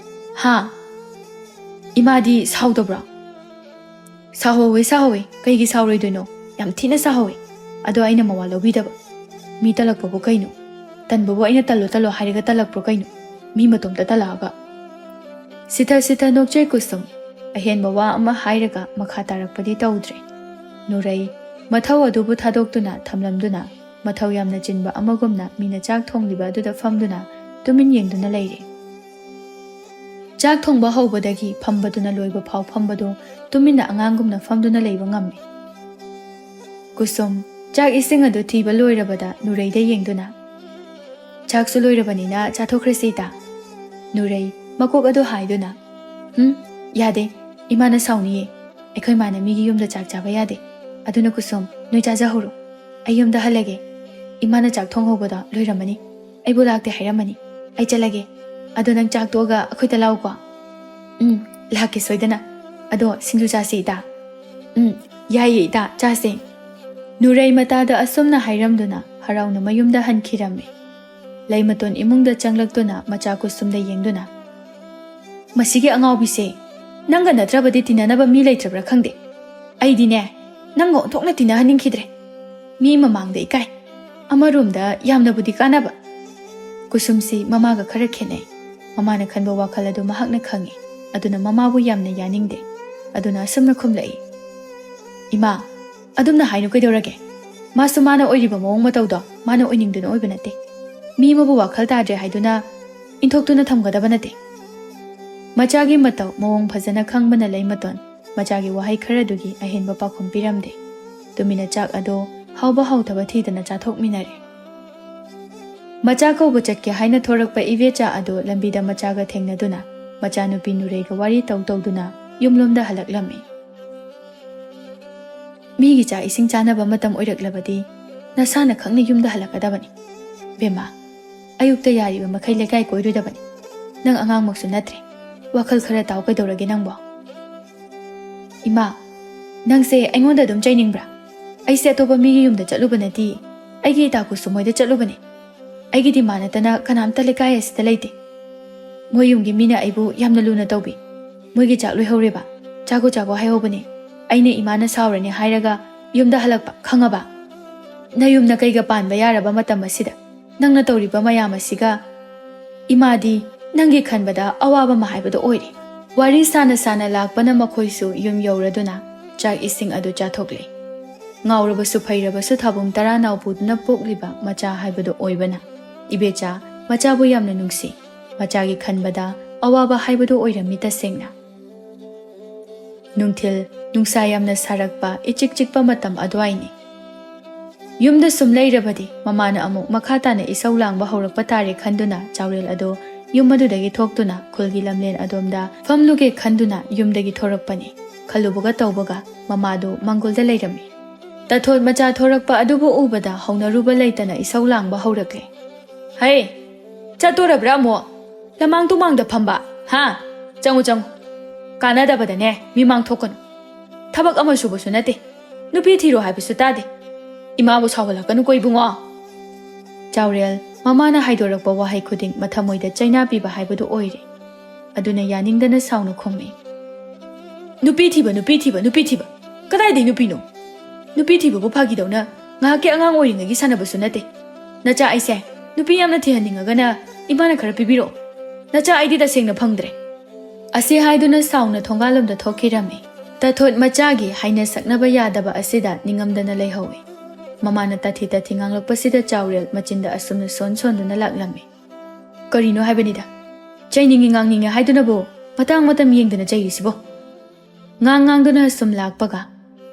ꯍꯥ? ꯏꯃꯥꯗꯤ ꯁꯥꯎꯗꯕ꯭ꯔꯣ?" "ꯁꯥꯎꯍꯧꯋꯦ, ꯁꯥꯎꯍꯧꯋꯦ꯫ ꯀꯩꯒꯤ ꯁꯥꯎꯔꯣꯏꯗꯣꯏꯅꯣ? ꯌꯥꯝ ꯊꯤꯅ ꯁꯥꯎꯍꯧꯋꯦ꯫ ꯑꯗꯣ ꯑꯩꯅ ꯃꯋꯥ ꯂꯧꯕꯤꯗꯕ꯫ ꯃꯤ ꯇꯜꯂꯛꯄꯕꯨ ꯀꯩꯅꯣ? ꯇꯟꯕꯕꯨ ꯑꯩꯅ ꯇꯜꯂꯣ, ꯇꯜꯂꯣ ꯍꯥꯏꯔꯒ ꯇꯜꯂꯛꯄ꯭ꯔꯣ ꯀꯩꯅꯣ? ꯃꯤ ꯃꯇꯣꯝꯇ ꯇꯜꯂꯛꯑꯒ?" ꯁꯤꯊ ꯁꯤꯊ ꯅꯣꯛꯆꯩ ꯀꯨꯁꯨꯝ꯫ ꯑꯍꯦꯟꯕ ꯋꯥ ꯑꯃ ꯍꯥꯏꯔꯒ ꯃꯈꯥ ꯇꯥꯔꯛꯄꯗꯤ ꯇꯧꯗ꯭ꯔꯦ꯫ ꯅꯨꯔꯩ ꯃꯊꯧ ꯑꯗꯨꯕꯨ ꯊꯥꯗꯣꯛꯇꯨꯅ ꯊꯝꯂꯝꯗꯨꯅ ꯃꯊꯧ ꯌꯥꯝꯅ ꯆꯤꯟꯕ ꯑꯃꯒꯨꯝꯅ ꯃꯤꯅ ꯆꯥꯛ ꯊꯣꯡꯂꯤꯕ ꯑꯗꯨꯗ ꯐꯝꯗꯨꯅ ꯇꯨꯃꯤꯟ ꯌꯦꯡꯗꯨꯅ ꯂꯩꯔꯦ꯫ ꯆꯥꯛ ꯊꯣꯡꯕ ꯍꯧꯕꯗꯒꯤ ꯐꯝꯕꯗꯨꯅ ꯂꯣꯏꯕ ꯐꯥꯎ ꯐꯝꯕꯗꯨ ꯇꯨꯃꯤꯟꯅ ꯑꯉꯥꯡꯒꯨꯝꯅ ꯐꯝꯗꯨꯅ ꯂꯩꯕ ꯉꯝꯃꯤ꯫ ꯀꯨꯁꯨꯝ ꯆꯥꯛ ꯏꯁꯤꯡ ꯑꯗꯨ ꯊꯤꯕ ꯂꯣꯏꯔꯕꯗ ꯅꯨꯔꯩꯗ ꯌꯦꯡꯗꯨꯅ, ꯆꯥꯛꯁꯨ ꯂꯣꯏꯔꯕꯅꯤꯅ ꯆꯥꯊꯣꯛꯈ꯭ꯔꯁꯤ ꯏꯇꯥ꯫ ꯅꯨꯔꯩ ꯃꯀꯣꯛ ꯑꯗꯨ ꯍꯥꯏꯗꯨꯅ, "ꯎꯝ, ꯌꯥꯗꯦ, ꯏꯃꯥꯅ ꯁꯥꯎꯅꯤꯌꯦ꯫ ꯑꯩꯈꯣꯏ ꯃꯥꯅ ꯃꯤꯒꯤ ꯌꯨꯝꯗ ꯆꯥꯛ ꯆꯥꯕ ꯌꯥꯗꯦ꯫ ꯑꯗꯨꯅ ꯀꯨꯁꯨꯝ, ꯅꯣꯏ ꯆꯥꯖꯍꯧꯔꯣ꯫ ꯑꯩ ꯌꯨꯝꯗ ꯍꯜꯂꯒꯦ꯫ ꯏꯃꯥꯅ ꯆꯥꯛ ꯊꯣꯡꯍꯧꯕꯗꯣ ꯂꯣꯏꯔꯝꯃꯅꯤ꯫ ꯑꯩꯕꯨ ꯂꯥꯛꯇꯦ ꯍꯥꯏꯔꯝꯃꯅꯤ꯫ ꯑꯩ ꯆꯠꯂꯒꯦ꯫ ꯑꯗꯣ ꯅꯪ ꯆꯥꯛ ꯇꯣꯛꯑꯒ ꯑꯩꯈꯣꯏꯗ ꯂꯥꯛꯎꯀꯣ꯫" "ꯎꯝ, ꯂꯥꯛꯀꯦ ꯁꯣꯏꯗꯅ꯫ ꯑꯗꯣ ꯁꯤꯡꯖꯨ ꯆꯥꯁꯦ ꯏꯇꯥ꯫" "ꯎꯝ, ꯌꯥꯏꯌꯦ ꯏꯇꯥ, ꯆꯥꯁꯦ꯫" ꯅꯨꯔꯩ ꯃꯇꯥꯗ ꯑꯁꯨꯝꯅ ꯍꯥꯏꯔꯝꯗꯨꯅ ꯍꯔꯥꯎꯅ ꯃꯌꯨꯝꯗ ꯍꯟꯈꯤꯔꯝꯃꯤ꯫ ꯂꯩꯃꯇꯣꯟ ꯏꯃꯨꯡꯗ ꯆꯪꯂꯛꯇꯨꯅ ꯃꯆꯥ ꯀꯨꯁꯨꯝꯗ ꯌꯦꯡꯗꯨꯅ, "ꯃꯁꯤꯒꯤ ꯑꯉꯥꯎꯕꯤꯁꯦ, ꯅꯪꯒ ꯅꯠꯇ꯭ꯔꯕꯗꯤ ꯇꯤꯟꯅꯅꯕ ꯃꯤ ꯂꯩꯇ꯭ꯔꯕ꯭ꯔꯥ ꯈꯪꯗꯦ꯫ ꯑꯩꯗꯤꯅꯦ, ꯅꯪꯒ ꯑꯣꯟꯊꯣꯛꯅ ꯇꯤꯟꯅꯍꯟꯅꯤꯡꯈꯤꯗ꯭ꯔꯦ꯫ ꯃꯤ ꯃꯃꯥꯡꯗ ꯏꯀꯥꯏ꯫ ꯑꯃꯔꯣꯝꯗ ꯌꯥꯝꯅꯕꯨꯗꯤ ꯀꯥꯟꯅꯕ꯫" ꯀꯨꯁꯨꯝꯁꯤ ꯃꯃꯥꯒ ꯈꯔ ꯈꯦꯠꯅꯩ꯫ ꯃꯃꯥꯅ ꯈꯟꯕ ꯋꯥꯈꯜ ꯑꯗꯨ ꯃꯍꯥꯛꯅ ꯈꯪꯏ꯫ ꯑꯗꯨꯅ ꯃꯃꯥꯕꯨ ꯌꯥꯝꯅ ꯌꯥꯅꯤꯡꯗꯦ꯫ ꯑꯗꯨꯅ ꯑꯁꯨꯝꯅ ꯈꯨꯝꯂꯛꯏ, "ꯏꯃꯥ, ꯑꯗꯨꯝꯅ ꯍꯥꯏꯅꯨ ꯀꯩꯗꯧꯔꯒꯦ? ꯃꯥꯁꯨ ꯃꯥꯅ ꯑꯣꯏꯔꯤꯕ ꯃꯑꯣꯡ ꯃꯇꯧꯗꯣ ꯃꯥꯅ ꯑꯣꯏꯅꯤꯡꯗꯨꯅ ꯑꯣꯏꯕ ꯅꯠꯇꯦ꯫ ꯃꯤ ꯑꯃꯕꯨ ꯋꯥꯈꯜ ꯇꯥꯗ꯭ꯔꯦ ꯍꯥꯏꯗꯨꯅ ꯏꯟꯊꯣꯛꯇꯨꯅ ꯊꯝꯒꯗꯕ ꯅꯠꯇꯦ꯫" ꯃꯆꯥꯒꯤ ꯃꯇꯧ ꯃꯑꯣꯡ ꯐꯖꯅ ꯈꯪꯕꯅ ꯂꯩꯃꯇꯣꯟ ꯃꯆꯥꯒꯤ ꯋꯥꯍꯩ ꯈꯔꯗꯨꯒꯤ ꯑꯍꯦꯟꯕ ꯄꯥꯎꯈꯨꯝ ꯄꯤꯔꯝꯗꯦ꯫ ꯇꯨꯃꯤꯟꯅ ꯆꯥꯛ ꯑꯗꯨ ꯍꯥꯎꯕ ꯍꯥꯎꯇꯕ ꯊꯤꯗꯅ ꯆꯥꯊꯣꯛꯃꯤꯟꯅꯔꯦ꯫ ꯃꯆꯥ ꯀꯧꯕ ꯆꯠꯀꯦ ꯍꯥꯏꯅ ꯊꯣꯔꯛꯄ ꯏꯕꯦꯆꯥ ꯑꯗꯨ ꯂꯝꯕꯤꯗ ꯃꯆꯥꯒ ꯊꯦꯡꯅꯗꯨꯅ ꯃꯆꯥꯅꯨꯄꯤ ꯅꯨꯔꯩꯒ ꯋꯥꯔꯤ ꯇꯧ ꯇꯧꯗꯨꯅ ꯌꯨꯝꯂꯣꯝꯗ ꯍꯜꯂꯛꯂꯝꯃꯤ꯫ "ꯃꯤꯒꯤ ꯆꯥꯛ ꯏꯁꯤꯡ ꯆꯥꯅꯕ ꯃꯇꯝ ꯑꯣꯏꯔꯛꯂꯕꯗꯤ ꯅꯁꯥꯅ ꯈꯪꯅ ꯌꯨꯝꯗ ꯍꯜꯂꯛꯀꯗꯕꯅꯤ꯫ ꯕꯦꯝꯃ, ꯑꯌꯨꯛꯇ ꯌꯥꯔꯤꯕ ꯃꯈꯩ ꯂꯩꯀꯥꯏ ꯀꯣꯏꯔꯣꯏꯗꯕꯅꯤ꯫ ꯅꯪ ꯑꯉꯥꯡꯃꯛꯁꯨ ꯅꯠꯇ꯭ꯔꯦ꯫ ꯋꯥꯈꯜ ꯈꯔ ꯇꯥꯎ ꯀꯩꯗꯧꯔꯒꯦ ꯅꯪꯕꯣ?" "ꯏꯃꯥ, ꯅꯪꯁꯦ ꯑꯩꯉꯣꯟꯗ ꯑꯗꯨꯝ ꯆꯩꯅꯤꯡꯕ꯭ꯔꯥ? ꯑꯩꯁꯦ ꯑꯇꯣꯞꯄ ꯃꯤꯒꯤ ꯌꯨꯝꯗ ꯆꯠꯂꯨꯕ ꯅꯠꯇꯦ꯫ ꯑꯩꯒꯤ ꯏꯇꯥ ꯀꯨꯁꯨꯝ ꯍꯣꯏꯗ ꯆꯠꯂꯨꯕꯅꯦ꯫ ꯑꯩꯒꯤꯗꯤ ꯃꯥ ꯅꯠꯇꯅ ꯀꯅꯥꯝꯇ ꯂꯩꯀꯥꯏ ꯑꯁꯤꯗ ꯂꯩꯇꯦ꯫ ꯃꯣꯏ ꯌꯨꯝꯒꯤ ꯃꯤꯅ ꯑꯩꯕꯨ ꯌꯥꯝꯅ ꯂꯨꯅ ꯇꯧꯕꯤ꯫ ꯃꯣꯏꯒꯤ ꯆꯥꯛ ꯂꯣꯏꯍꯧꯔꯦꯕ꯫ ꯆꯥꯒꯣ ꯆꯥꯒꯣ ꯍꯥꯏꯍꯧꯕꯅꯦ꯫ ꯑꯩꯅ ꯏꯃꯥꯅ ꯁꯥꯎꯔꯅꯤ ꯍꯥꯏꯔꯒ ꯌꯨꯝꯗ ꯍꯜꯂꯛꯄ, ꯈꯪꯉꯕ? ꯅꯌꯨꯝ ꯅꯀꯩꯒ ꯄꯥꯟꯕ ꯌꯥꯔꯕ ꯃꯇꯝ ꯑꯁꯤꯗ ꯅꯪꯅ ꯇꯧꯔꯤꯕ ꯃꯌꯥꯝ ꯑꯁꯤꯒ ꯏꯃꯥꯗꯤ ꯅꯪꯒꯤ ꯈꯟꯕꯗ ꯑꯋꯥꯕ ꯑꯃ ꯍꯥꯏꯕꯗꯣ ꯑꯣꯏꯔꯦ꯫" ꯋꯥꯔꯤ ꯁꯥꯅ ꯁꯥꯅ ꯂꯥꯛꯄꯅ ꯃꯈꯣꯏꯁꯨ ꯌꯨꯝ ꯌꯧꯔꯗꯨꯅ ꯆꯥꯛ ꯏꯁꯤꯡ ꯑꯗꯨ ꯆꯥꯊꯣꯛꯂꯦ꯫ ꯉꯥꯎꯔꯕꯁꯨ ꯐꯩꯔꯕꯁꯨ ꯊꯥꯕꯨꯡ ꯇꯔꯥ ꯅꯥꯎꯄꯨꯗꯨꯅ ꯄꯣꯛꯂꯤꯕ ꯃꯆꯥ ꯍꯥꯏꯕꯗꯨ ꯑꯣꯏꯕꯅ ꯏꯕꯦꯆꯥ ꯃꯆꯥꯕꯨ ꯌꯥꯝꯅ ꯅꯨꯡꯁꯤ꯫ ꯃꯆꯥꯒꯤ ꯈꯟꯕꯗ ꯑꯋꯥꯕ ꯍꯥꯏꯕꯗꯨ ꯑꯣꯏꯔꯝꯃꯤ ꯇꯁꯦꯡꯅ꯫ ꯅꯨꯡꯊꯤꯜ ꯅꯨꯡꯁꯥ ꯌꯥꯝꯅ ꯁꯥꯔꯛꯄ ꯏꯆꯤꯛ ꯆꯤꯛꯄ ꯃꯇꯝ ꯑꯗꯨꯋꯥꯏꯅꯤ꯫ ꯌꯨꯝꯗ ꯁꯨꯝ ꯂꯩꯔꯕꯗꯤ ꯃꯃꯥꯅ ꯑꯃꯨꯛ ꯃꯈꯥ ꯇꯥꯅ ꯏꯁꯧ ꯂꯥꯡꯕ ꯍꯧꯔꯛꯄ ꯇꯥꯔꯦ ꯈꯟꯗꯨꯅ ꯆꯥꯎꯔꯦꯜ ꯑꯗꯣ ꯌꯨꯝ ꯑꯗꯨꯗꯒꯤ ꯊꯣꯛꯇꯨꯅ ꯈꯨꯜꯒꯤ ꯂꯝꯂꯦꯟ ꯑꯗꯣꯝꯗ ꯐꯝꯂꯨꯒꯦ ꯈꯟꯗꯨꯅ ꯌꯨꯝꯗꯒꯤ ꯊꯣꯔꯛꯄꯅꯤ꯫ ꯈꯜꯂꯨꯕꯒ ꯇꯧꯕꯒ ꯃꯃꯥꯗꯨ ꯃꯪꯒꯣꯜꯗ ꯂꯩꯔꯝꯃꯤ꯫ ꯇꯥꯊꯣꯠ ꯃꯆꯥ ꯊꯣꯔꯛꯄ ꯑꯗꯨꯕꯨ ꯎꯕꯗ ꯍꯧꯅꯔꯨꯕ ꯂꯩꯇꯅ ꯏꯁꯧ ꯂꯥꯡꯕ ꯍꯧꯔꯛꯂꯦ꯫ "ꯍꯩ, ꯆꯠꯇꯣꯔꯕ꯭ꯔꯥ ꯑꯃꯨꯛ? ꯂꯃꯥꯡ ꯇꯨꯃꯥꯡꯗ ꯐꯝꯕ, ꯍꯥ? ꯆꯪꯉꯨ, ꯆꯪꯉꯨ꯫ ꯀꯥꯟꯅꯗꯕꯗꯅꯦ ꯃꯤꯃꯥꯡ ꯊꯣꯛꯀꯅꯨ꯫ ꯊꯕꯛ ꯑꯃ ꯁꯨꯕꯁꯨ ꯅꯠꯇꯦ꯫ ꯅꯨꯄꯤ ꯊꯤꯔꯣ ꯍꯥꯏꯕꯁꯨ ꯇꯥꯗꯦ꯫ ꯏꯃꯥꯕꯨ ꯁꯥꯎꯍꯜꯂꯛꯀꯅꯨꯀꯣ ꯏꯕꯨꯡꯉꯣ꯫" ꯆꯥꯎꯔꯦꯜ, ꯃꯃꯥꯅ ꯍꯥꯏꯗꯣꯔꯛꯄ ꯋꯥꯍꯩ ꯈꯨꯗꯤꯡ ꯃꯊꯃꯣꯏꯗ ꯆꯩꯅꯥ ꯄꯤꯕ ꯍꯥꯏꯕꯗꯨ ꯑꯣꯏꯔꯦ꯫ ꯑꯗꯨꯅ ꯌꯥꯅꯤꯡꯗꯅ ꯁꯥꯎꯅ ꯈꯨꯝꯃꯤ꯫ "ꯅꯨꯄꯤ ꯊꯤꯕ, ꯅꯨꯄꯤ ꯊꯤꯕ, ꯅꯨꯄꯤ ꯊꯤꯕ꯫ ꯀꯗꯥꯏꯗꯩ ꯅꯨꯄꯤꯅꯣ? ꯅꯨꯄꯤ ꯊꯤꯕꯕꯨ ꯐꯥꯒꯤꯗꯧꯅ ꯉꯥꯏꯍꯥꯛꯀꯤ ꯑꯉꯥꯡ ꯑꯣꯏꯔꯤꯉꯩꯒꯤ ꯁꯥꯟꯅꯕꯁꯨ ꯅꯠꯇꯦ꯫ ꯅꯆꯥ ꯑꯩꯁꯦ ꯅꯨꯄꯤ ꯌꯥꯝꯅ ꯊꯤꯍꯟꯅꯤꯡꯉꯒꯅ ꯏꯃꯥꯅ ꯈꯔ ꯄꯤꯕꯤꯔꯛꯑꯣ꯫ ꯅꯆꯥ ꯑꯩꯗꯤ ꯇꯁꯦꯡꯅ ꯐꯪꯗ꯭ꯔꯦ꯫" ꯑꯁꯤ ꯍꯥꯏꯗꯨꯅ ꯁꯥꯎꯅ ꯊꯣꯡꯒꯥꯜꯂꯣꯝꯗ ꯊꯣꯛꯈꯤꯔꯝꯃꯤ꯫ ꯇꯥꯊꯣꯠ ꯃꯆꯥꯒꯤ ꯍꯥꯏꯅ ꯁꯛꯅꯕ ꯌꯥꯗꯕ ꯑꯁꯤꯗ ꯅꯤꯡꯉꯝꯗꯅ ꯂꯩꯍꯧꯏ꯫ ꯃꯃꯥꯅ ꯇꯥꯊꯤ ꯇꯥꯊꯤ ꯉꯥꯡꯂꯛꯄꯁꯤꯗ ꯆꯥꯎꯔꯦꯜ ꯃꯆꯤꯟꯗ ꯑꯁꯨꯝꯅ ꯁꯣꯟ ꯁꯣꯟꯗꯨꯅ ꯂꯥꯛꯂꯝꯃꯤ꯫ "ꯀꯔꯤꯅꯣ ꯍꯥꯏꯕꯅꯤꯗ? ꯆꯩꯅꯤꯡꯉꯤ ꯉꯥꯡꯅꯤꯡꯉꯤ ꯍꯥꯏꯗꯨꯅꯕꯨ ꯃꯇꯥꯡ ꯃꯇꯝ ꯌꯦꯡꯗꯅ ꯆꯩꯔꯤꯁꯤꯕꯣ?" ꯉꯥꯡ ꯉꯥꯡꯗꯨꯅ ꯁꯨꯝ ꯂꯥꯛꯄꯒ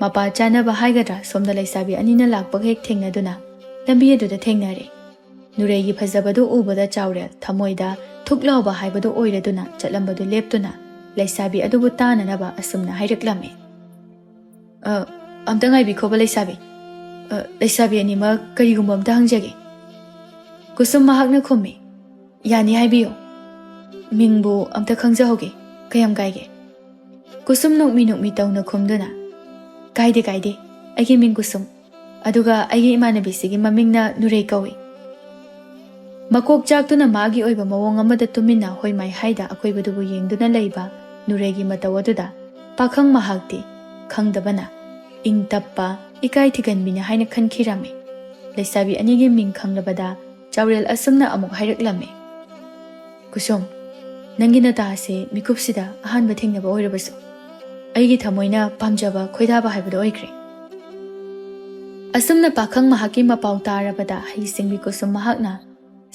ꯃꯄꯥ ꯆꯥꯅꯕ ꯍꯥꯏꯒꯗ꯭ꯔꯥ, ꯁꯣꯝꯗ ꯂꯩꯁꯥꯕꯤ ꯑꯅꯤꯅ ꯂꯥꯛꯄꯒ ꯍꯦꯛ ꯊꯦꯡꯅꯗꯨꯅ ꯂꯝꯕꯤ ꯑꯗꯨꯗ ꯊꯦꯡꯅꯔꯦ꯫ ꯅꯨꯔꯩꯒꯤ ꯐꯖꯕꯗꯨ ꯎꯕꯗ ꯆꯥꯎꯔꯦꯜ ꯊꯃꯣꯏꯗ ꯊꯨꯛ ꯂꯥꯎꯕ ꯍꯥꯏꯕꯗꯨ ꯑꯣꯏꯔꯗꯨꯅ ꯆꯠꯂꯝꯕꯗꯨ ꯂꯦꯞꯇꯨꯅ ꯂꯩꯁꯥꯕꯤ ꯑꯗꯨꯕꯨ ꯇꯥꯅꯅꯕ ꯑꯁꯨꯝꯅ ꯍꯥꯏꯔꯛꯂꯝꯃꯤ꯫ "ꯑ, ꯑꯝꯇ ꯉꯥꯏꯕꯤꯈꯣꯕ ꯂꯩꯁꯥꯕꯤ꯫ ꯑ, ꯂꯩꯁꯥꯕꯤ ꯑꯅꯤꯃꯛ ꯀꯔꯤꯒꯨꯝꯕ ꯑꯝꯇ ꯍꯪꯖꯒꯦ꯫" ꯀꯨꯁꯨꯝ ꯃꯍꯥꯛꯅ ꯈꯨꯝꯃꯤ꯫ "ꯌꯥꯅꯤ, ꯍꯥꯏꯕꯤꯌꯨ꯫ ꯃꯤꯡꯕꯨ ꯑꯝꯇ ꯈꯪꯖꯍꯧꯒꯦ, ꯀꯌꯥꯝ ꯀꯥꯏꯒꯦ?" ꯀꯨꯁꯨꯝ ꯅꯣꯛꯃꯤ ꯅꯣꯛꯃꯤ ꯇꯧꯅ ꯈꯨꯝꯗꯨꯅ, "ꯀꯥꯏꯗꯦ, ꯀꯥꯏꯗꯦ꯫ ꯑꯩꯒꯤ ꯃꯤꯡ ꯀꯨꯁꯨꯝ꯫ ꯑꯗꯨꯒ ꯑꯩꯒꯤ ꯏꯃꯥꯟꯅꯕꯤꯁꯤꯒꯤ ꯃꯃꯤꯡꯅ ꯅꯨꯔꯩ ꯀꯧꯏ꯫" ꯃꯀꯣꯛ ꯆꯥꯛꯇꯨꯅ ꯃꯥꯒꯤ ꯑꯣꯏꯕ ꯃꯑꯣꯡ ꯑꯃꯗ ꯇꯨꯃꯤꯟꯅ ꯍꯣꯏ ꯃꯥꯏ ꯍꯥꯏꯗ ꯑꯀꯣꯏꯕꯗꯨꯕꯨ ꯌꯦꯡꯗꯨꯅ ꯂꯩꯕ ꯅꯨꯔꯩꯒꯤ ꯃꯇꯧ ꯑꯗꯨꯗ ꯄꯥꯈꯪ ꯃꯍꯥꯛꯇꯤ ꯈꯪꯗꯕꯅ ꯏꯪ ꯇꯞꯄ, ꯏꯀꯥꯏ ꯊꯤꯒꯟꯕꯤꯅꯤ ꯍꯥꯏꯅ ꯈꯟꯈꯤꯔꯝꯃꯤ꯫ ꯂꯩꯁꯥꯕꯤ ꯑꯅꯤꯒꯤ ꯃꯤꯡ ꯈꯪꯂꯕꯗ ꯆꯥꯎꯔꯦꯜ ꯑꯁꯨꯝꯅ ꯑꯃꯨꯛ ꯍꯥꯏꯔꯛꯂꯝꯃꯤ꯫ "ꯀꯨꯁꯨꯝ, ꯅꯪꯒꯤ ꯅꯇꯥ ꯑꯁꯤ ꯃꯤꯀꯨꯞꯁꯤꯗ ꯑꯍꯥꯟꯕ ꯊꯦꯡꯅꯕ ꯑꯣꯏꯔꯕꯁꯨ ꯑꯩꯒꯤ ꯊꯃꯣꯏꯅ ꯄꯥꯝꯖꯕ ꯈꯣꯏꯗꯥꯕ ꯍꯥꯏꯕꯗꯨ ꯑꯣꯏꯈ꯭ꯔꯦ꯫" ꯑꯁꯨꯝꯅ ꯄꯥꯈꯪ ꯃꯍꯥꯛꯀꯤ ꯃꯄꯥꯎ ꯇꯥꯔꯕꯗ ꯍꯩꯁꯤꯡꯕꯤ ꯀꯨꯁꯨꯝ ꯃꯍꯥꯛꯅ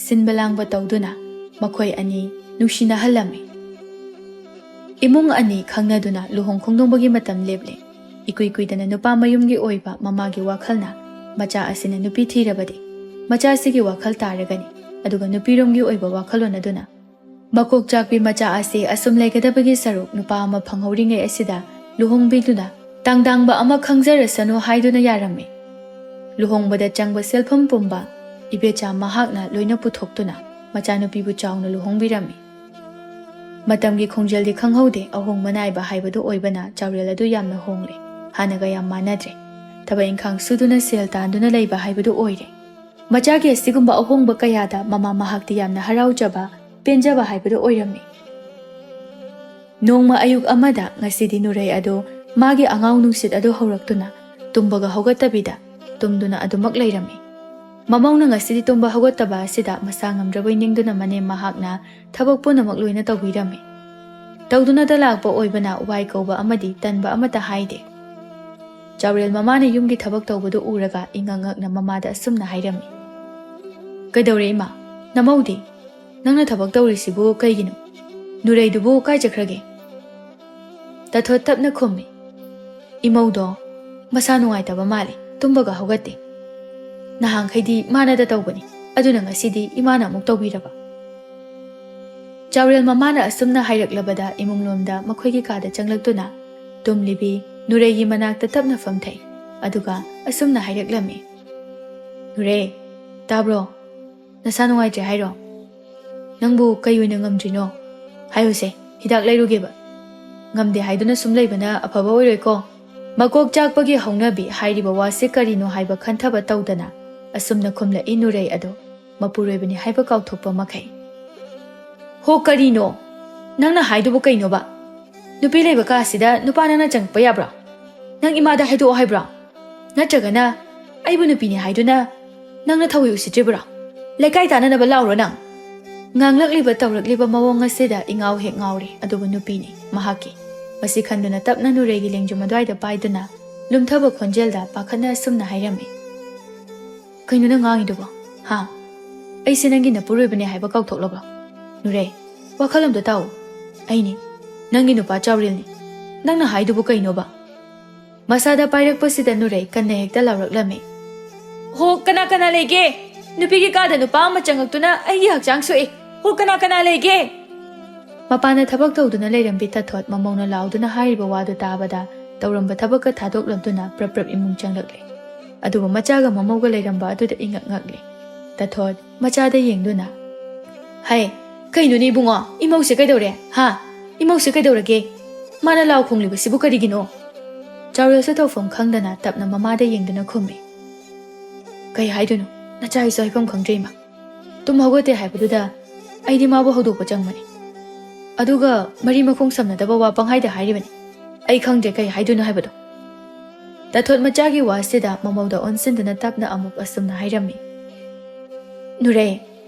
ꯁꯤꯟꯕ ꯂꯥꯡꯕ ꯇꯧꯗꯨꯅ ꯃꯈꯣꯏ ꯑꯅꯤ ꯅꯨꯡꯁꯤꯅꯍꯜꯂꯝꯃꯤ꯫ ꯏꯃꯨꯡ ꯑꯅꯤ ꯈꯪꯅꯗꯨꯅ ꯂꯨꯍꯣꯡ ꯈꯣꯡꯗꯣꯡꯕꯒꯤ ꯃꯇꯝ ꯂꯦꯞꯂꯦ꯫ ꯏꯀꯨꯏ ꯀꯨꯏꯗꯅ ꯅꯨꯄꯥ ꯃꯌꯨꯝꯒꯤ ꯑꯣꯏꯕ ꯃꯃꯥꯒꯤ ꯋꯥꯈꯜꯅ ꯃꯆꯥ ꯑꯁꯤꯅ ꯅꯨꯄꯤ ꯊꯤꯔꯕꯗꯤ ꯃꯆꯥꯁꯤꯒꯤ ꯋꯥꯈꯜ ꯇꯥꯔꯒꯅꯤ, ꯑꯗꯨꯒ ꯅꯨꯄꯤꯔꯣꯝꯒꯤ ꯑꯣꯏꯕ ꯋꯥꯈꯜꯂꯣꯟ ꯑꯗꯨꯅ ꯃꯀꯣꯛ ꯆꯥꯛꯄꯤ ꯃꯆꯥ ꯑꯁꯤ ꯑꯁꯨꯝ ꯂꯩꯒꯗꯕꯒꯤ ꯁꯔꯨꯛ ꯅꯨꯄꯥ ꯑꯃ ꯐꯪꯍꯧꯔꯤꯉꯩ ꯑꯁꯤꯗ ꯂꯨꯍꯣꯡꯕꯤꯗꯨꯅ ꯇꯥꯡꯗꯥꯡꯕ ꯑꯃ ꯈꯪꯖꯔꯁꯅꯨ ꯍꯥꯏꯗꯨꯅ ꯌꯥꯔꯝꯃꯤ꯫ ꯂꯨꯍꯣꯡꯕꯗ ꯆꯪꯕ ꯁꯦꯜꯐꯝ ꯄꯨꯝꯕ ꯏꯕꯦꯆꯥ ꯃꯍꯥꯛꯅ ꯂꯣꯏꯅ ꯄꯨꯊꯣꯛꯇꯨꯅ ꯃꯆꯥꯅꯨꯄꯤꯕꯨ ꯆꯥꯎꯅ ꯂꯨꯍꯣꯡꯕꯤꯔꯝꯃꯤ꯫ ꯃꯇꯝꯒꯤ ꯈꯣꯡꯖꯦꯜꯗꯤ ꯈꯪꯍꯧꯗꯦ, ꯑꯍꯣꯡꯕ ꯅꯥꯏꯕ ꯍꯥꯏꯕꯗꯨ ꯑꯣꯏꯕꯅ ꯆꯥꯎꯔꯦꯜ ꯑꯗꯨ ꯌꯥꯝꯅ ꯍꯣꯡꯂꯦ꯫ ꯍꯥꯟꯅꯒ ꯌꯥꯝ ꯃꯥꯟꯅꯗ꯭ꯔꯦ꯫ ꯊꯕꯛ ꯏꯪꯈꯥꯡ ꯁꯨꯗꯨꯅ ꯁꯦꯜ ꯇꯥꯟꯗꯨꯅ ꯂꯩꯕ ꯍꯥꯏꯕꯗꯨ ꯑꯣꯏꯔꯦ꯫ ꯃꯆꯥꯒꯤ ꯑꯁꯤꯒꯨꯝꯕ ꯑꯍꯣꯡꯕ ꯀꯌꯥꯗ ꯃꯃꯥ ꯃꯍꯥꯛꯇꯤ ꯌꯥꯝꯅ ꯍꯔꯥꯎꯖꯕ, ꯄꯦꯟꯖꯕ ꯍꯥꯏꯕꯗꯨ ꯑꯣꯏꯔꯝꯃꯤ꯫ ꯅꯣꯡꯃ ꯑꯌꯨꯛ ꯑꯃꯗ ꯉꯁꯤꯗꯤ ꯅꯨꯔꯩ ꯑꯗꯨ ꯃꯥꯒꯤ ꯑꯉꯥꯎ ꯅꯨꯡꯁꯤꯠ ꯑꯗꯨ ꯍꯧꯔꯛꯇꯨꯅ ꯇꯨꯝꯕꯒ ꯍꯧꯒꯠꯇꯕꯤꯗ ꯇꯨꯝꯗꯨꯅ ꯑꯗꯨꯃꯛ ꯂꯩꯔꯝꯃꯤ꯫ ꯃꯃꯧꯅ ꯉꯁꯤꯗꯤ ꯇꯨꯝꯕ ꯍꯧꯒꯠꯇꯕ ꯑꯁꯤꯗ ꯃꯁꯥ ꯉꯝꯗ꯭ꯔꯕꯣꯏ ꯅꯤꯡꯗꯨꯅ ꯃꯅꯦꯝ ꯃꯍꯥꯛꯅ ꯊꯕꯛ ꯄꯨꯝꯅꯃꯛ ꯂꯣꯏꯅ ꯇꯧꯕꯤꯔꯝꯃꯤ꯫ ꯇꯧꯗꯨꯅꯇ ꯂꯥꯛꯄ ꯑꯣꯏꯕꯅ ꯋꯥꯏ ꯀꯧꯕ ꯑꯃꯗꯤ ꯇꯟꯕ ꯑꯃꯠꯇ ꯍꯥꯏꯗꯦ꯫ ꯆꯥꯎꯔꯦꯜ ꯃꯃꯥꯅ ꯌꯨꯝꯒꯤ ꯊꯕꯛ ꯇꯧꯕꯗꯨ ꯎꯔꯒ ꯏꯉꯛ ꯉꯛꯅ ꯃꯃꯥꯗ ꯑꯁꯨꯝꯅ ꯍꯥꯏꯔꯝꯃꯤ, "ꯀꯩꯗꯧꯔꯦ ꯏꯃꯥ? ꯅꯃꯧꯗꯤ? ꯅꯪꯅ ꯊꯕꯛ ꯇꯧꯔꯤꯁꯤꯕꯨ ꯀꯩꯒꯤꯅꯣ? ꯅꯨꯔꯩꯗꯨꯕꯨ ꯀꯥꯏ ꯆꯠꯈ꯭ꯔꯒꯦ?" ꯇꯥꯊꯣꯠ ꯇꯞꯅ ꯈꯨꯝꯃꯤ, "ꯏꯃꯧꯗꯣ ꯃꯁꯥ ꯅꯨꯡꯉꯥꯏꯇꯕ ꯃꯥꯜꯂꯤ, ꯇꯨꯝꯕꯒ ꯍꯧꯒꯠꯇꯦ꯫ ꯅꯍꯥꯟꯈꯩꯗꯤ ꯃꯥꯅꯗ ꯇꯧꯕꯅꯤ, ꯑꯗꯨꯅ ꯉꯁꯤꯗꯤ ꯏꯃꯥꯅ ꯑꯃꯨꯛ ꯇꯧꯕꯤꯔꯕ?" ꯆꯥꯎꯔꯦꯜ ꯃꯃꯥꯅ ꯑꯁꯨꯝꯅ ꯍꯥꯏꯔꯛꯂꯕꯗ ꯏꯃꯨꯡꯂꯣꯝꯗ ꯃꯈꯣꯏꯒꯤ ꯀꯥꯗ ꯆꯪꯂꯛꯇꯨꯅ ꯇꯨꯝꯂꯤꯕꯤ ꯅꯨꯔꯩꯒꯤ ꯃꯅꯥꯛꯇ ꯇꯞꯅ ꯐꯝꯊꯩ꯫ ꯑꯗꯨꯒ ꯑꯁꯨꯝꯅ ꯍꯥꯏꯔꯛꯂꯝꯃꯤ, "ꯅꯨꯔꯩ, ꯇꯥꯕ꯭ꯔꯣ? ꯅꯁꯥ ꯅꯨꯡꯉꯥꯏꯇ꯭ꯔꯦ ꯍꯥꯏꯔꯣ? ꯅꯪꯕꯨ ꯀꯩ ꯑꯣꯏꯅ ꯉꯝꯗ꯭ꯔꯤꯅꯣ? ꯍꯥꯏꯌꯨꯁꯦ, ꯍꯤꯗꯥꯛ ꯂꯩꯔꯨꯒꯦꯕ꯫ ꯉꯝꯗꯦ ꯍꯥꯏꯗꯨꯅ ꯁꯨꯝ ꯂꯩꯕꯅ ꯑꯐꯕ ꯑꯣꯏꯔꯣꯏꯀꯣ꯫" ꯃꯀꯣꯛ ꯆꯥꯛꯄꯒꯤ ꯍꯧꯅꯕꯤ ꯍꯥꯏꯔꯤꯕ ꯋꯥꯁꯤ ꯀꯔꯤꯅꯣ ꯍꯥꯏꯕ ꯈꯟꯊꯕ ꯇꯧꯗꯅ ꯑꯁꯨꯝꯅ ꯈꯨꯝꯂꯛꯏ ꯅꯨꯔꯩ ꯑꯗꯣ, ꯃꯄꯨꯔꯣꯏꯕꯅꯤ ꯍꯥꯏꯕ ꯀꯥꯎꯊꯣꯛꯄ ꯃꯈꯩ꯫ "ꯍꯣ, ꯀꯔꯤꯅꯣ? ꯅꯪꯅ ꯍꯥꯏꯗꯨꯕꯨ ꯀꯩꯅꯣꯕ? ꯅꯨꯄꯤ ꯂꯩꯕ ꯀꯥꯁꯤꯗ ꯅꯨꯄꯥ ꯅꯪꯅ ꯆꯪꯉꯛꯄ ꯌꯥꯕ꯭ꯔꯣ? ꯅꯪ ꯏꯃꯥꯗ ꯍꯥꯏꯗꯣꯛꯑꯣ ꯍꯥꯏꯕ꯭ꯔꯣ? ꯅꯠꯇ꯭ꯔꯒꯅ ꯑꯩꯕꯨ ꯅꯨꯄꯤꯅꯤ ꯍꯥꯏꯗꯨꯅ ꯅꯪꯅ ꯊꯧꯏ ꯎꯁꯤꯠꯇ꯭ꯔꯤꯕ꯭ꯔꯣ? ꯂꯩꯀꯥꯏ ꯇꯥꯟꯅꯅꯕ ꯂꯥꯎꯔꯣ ꯅꯪ?" ꯉꯥꯡꯂꯛꯂꯤꯕ ꯇꯧꯔꯛꯂꯤꯕ ꯃꯑꯣꯡ ꯑꯁꯤꯗ ꯏꯉꯥꯎ ꯍꯦꯛ ꯉꯥꯎꯔꯦ꯫ ꯑꯗꯨꯕꯨ ꯅꯨꯄꯤꯅꯤ ꯃꯍꯥꯛꯀꯤ꯫ ꯃꯁꯤ ꯈꯟꯗꯨꯅ ꯇꯞꯅ ꯅꯨꯔꯩꯒꯤ ꯂꯦꯡꯖꯨꯝ ꯑꯗꯨꯋꯥꯏꯗ ꯄꯥꯏꯗꯨꯅ ꯂꯨꯝꯊꯕ ꯈꯣꯟꯖꯦꯜꯗ ꯄꯥꯈꯠꯅ ꯑꯁꯨꯝꯅ ꯍꯥꯏꯔꯝꯃꯤ, "ꯀꯩꯅꯣ ꯅꯪ ꯉꯥꯡꯉꯤꯗꯨꯕꯣ? ꯍꯥ? ꯑꯩꯁꯦ ꯅꯪꯒꯤ ꯅꯄꯨꯔꯣꯏꯕꯅꯦ ꯍꯥꯏꯕ ꯀꯥꯎꯊꯣꯛꯂꯕꯣ? ꯅꯨꯔꯩ, ꯋꯥꯈꯜ ꯑꯝꯇ ꯇꯥꯎ꯫ ꯑꯩꯅꯤ, ꯅꯪꯒꯤ ꯅꯨꯄꯥ ꯆꯥꯎꯔꯦꯜꯅꯤ꯫ ꯅꯪꯅ ꯍꯥꯏꯗꯨꯕꯨ ꯀꯩꯅꯣꯕ?" ꯃꯁꯥꯗ ꯄꯥꯏꯔꯛꯄꯁꯤꯗ ꯅꯨꯔꯩ ꯀꯟꯅ ꯍꯦꯛꯇ ꯂꯥꯎꯔꯛꯂꯝꯃꯤ꯫ "ꯍꯣ, ꯀꯅꯥ ꯀꯅꯥ ꯂꯩꯒꯦ? ꯅꯨꯄꯤꯒꯤ ꯀꯥꯗ ꯅꯨꯄꯥ ꯑꯃ ꯆꯪꯉꯛꯇꯨꯅ ꯑꯩꯒꯤ ꯍꯛꯆꯥꯡ ꯁꯣꯛꯑꯦ꯫ ꯍꯣ, ꯀꯅꯥ ꯀꯅꯥ ꯂꯩꯒꯦ?" ꯃꯄꯥꯟꯗ ꯊꯕꯛ ꯇꯧꯗꯨꯅ ꯂꯩꯔꯝꯕꯤ ꯇꯥꯊꯣꯠ ꯃꯃꯧꯅ ꯂꯥꯎꯗꯨꯅ ꯍꯥꯏꯔꯤꯕ ꯋꯥꯗꯨ ꯇꯥꯕꯗ, ꯇꯧꯔꯝꯕ ꯊꯕꯛꯀ ꯊꯥꯗꯣꯛꯂꯝꯗꯨꯅ ꯄ꯭ꯔꯞ ꯄ꯭ꯔꯞ ꯏꯃꯨꯡ ꯆꯪꯂꯛꯂꯦ꯫ ꯑꯗꯨꯕꯨ ꯃꯆꯥꯒ ꯃꯃꯧꯒ ꯂꯩꯔꯝꯕ ꯑꯗꯨꯗ ꯏꯉꯛ ꯉꯛꯂꯦ꯫ ꯇꯥꯊꯣꯠ ꯃꯆꯥꯗ ꯌꯦꯡꯗꯨꯅ, "ꯍꯩ, ꯀꯩꯅꯣꯅꯦ ꯏꯕꯨꯡꯉꯣ, ꯏꯃꯧꯁꯦ ꯀꯩꯗꯧꯔꯦ? ꯍꯥ? ꯏꯃꯧꯁꯦ ꯀꯩꯗꯧꯔꯒꯦ? ꯃꯥꯅ ꯂꯥꯎ ꯈꯣꯡꯂꯤꯕꯁꯤꯕꯨ ꯀꯔꯤꯒꯤꯅꯣ?" ꯆꯥꯎꯔꯦꯜꯁꯨ ꯇꯧꯐꯝ ꯈꯪꯗꯅ ꯇꯞꯅ ꯃꯃꯥꯗ ꯌꯦꯡꯗꯨꯅ ꯈꯨꯝꯃꯤ꯫ "ꯀꯩ ꯍꯥꯏꯗꯣꯏꯅꯣ? ꯅꯆꯥꯒꯤꯁꯨ ꯍꯥꯏꯐꯝ ꯈꯪꯗ꯭ꯔꯦ, ꯏꯃꯥ꯫ ꯇꯨꯝ ꯍꯧꯒꯠꯇꯦ ꯍꯥꯏꯕꯗꯨꯗ ꯑꯩꯗꯤ ꯃꯥꯕꯨ ꯍꯧꯗꯣꯛꯄ ꯆꯪꯕꯅꯤ꯫ ꯑꯗꯨꯒ ꯃꯔꯤ ꯃꯈꯣꯡ ꯁꯝꯅꯗꯕ ꯋꯥ ꯄꯪꯍꯥꯏꯗ ꯍꯥꯏꯔꯤꯕꯅꯤ꯫ ꯑꯩ ꯈꯪꯗ꯭ꯔꯦ ꯀꯩ ꯍꯥꯏꯗꯣꯏꯅꯣ ꯍꯥꯏꯕꯗꯣ꯫" ꯇꯥꯊꯣꯠ ꯃꯆꯥꯒꯤ ꯋꯥꯁꯤꯗ ꯃꯃꯧꯗ ꯑꯣꯟꯁꯤꯟꯗꯨꯅ ꯇꯞꯅ ꯑꯃꯨꯛ ꯑꯁꯨꯝꯅ ꯍꯥꯏꯔꯝꯃꯤ꯫ "ꯅꯨꯔꯩ,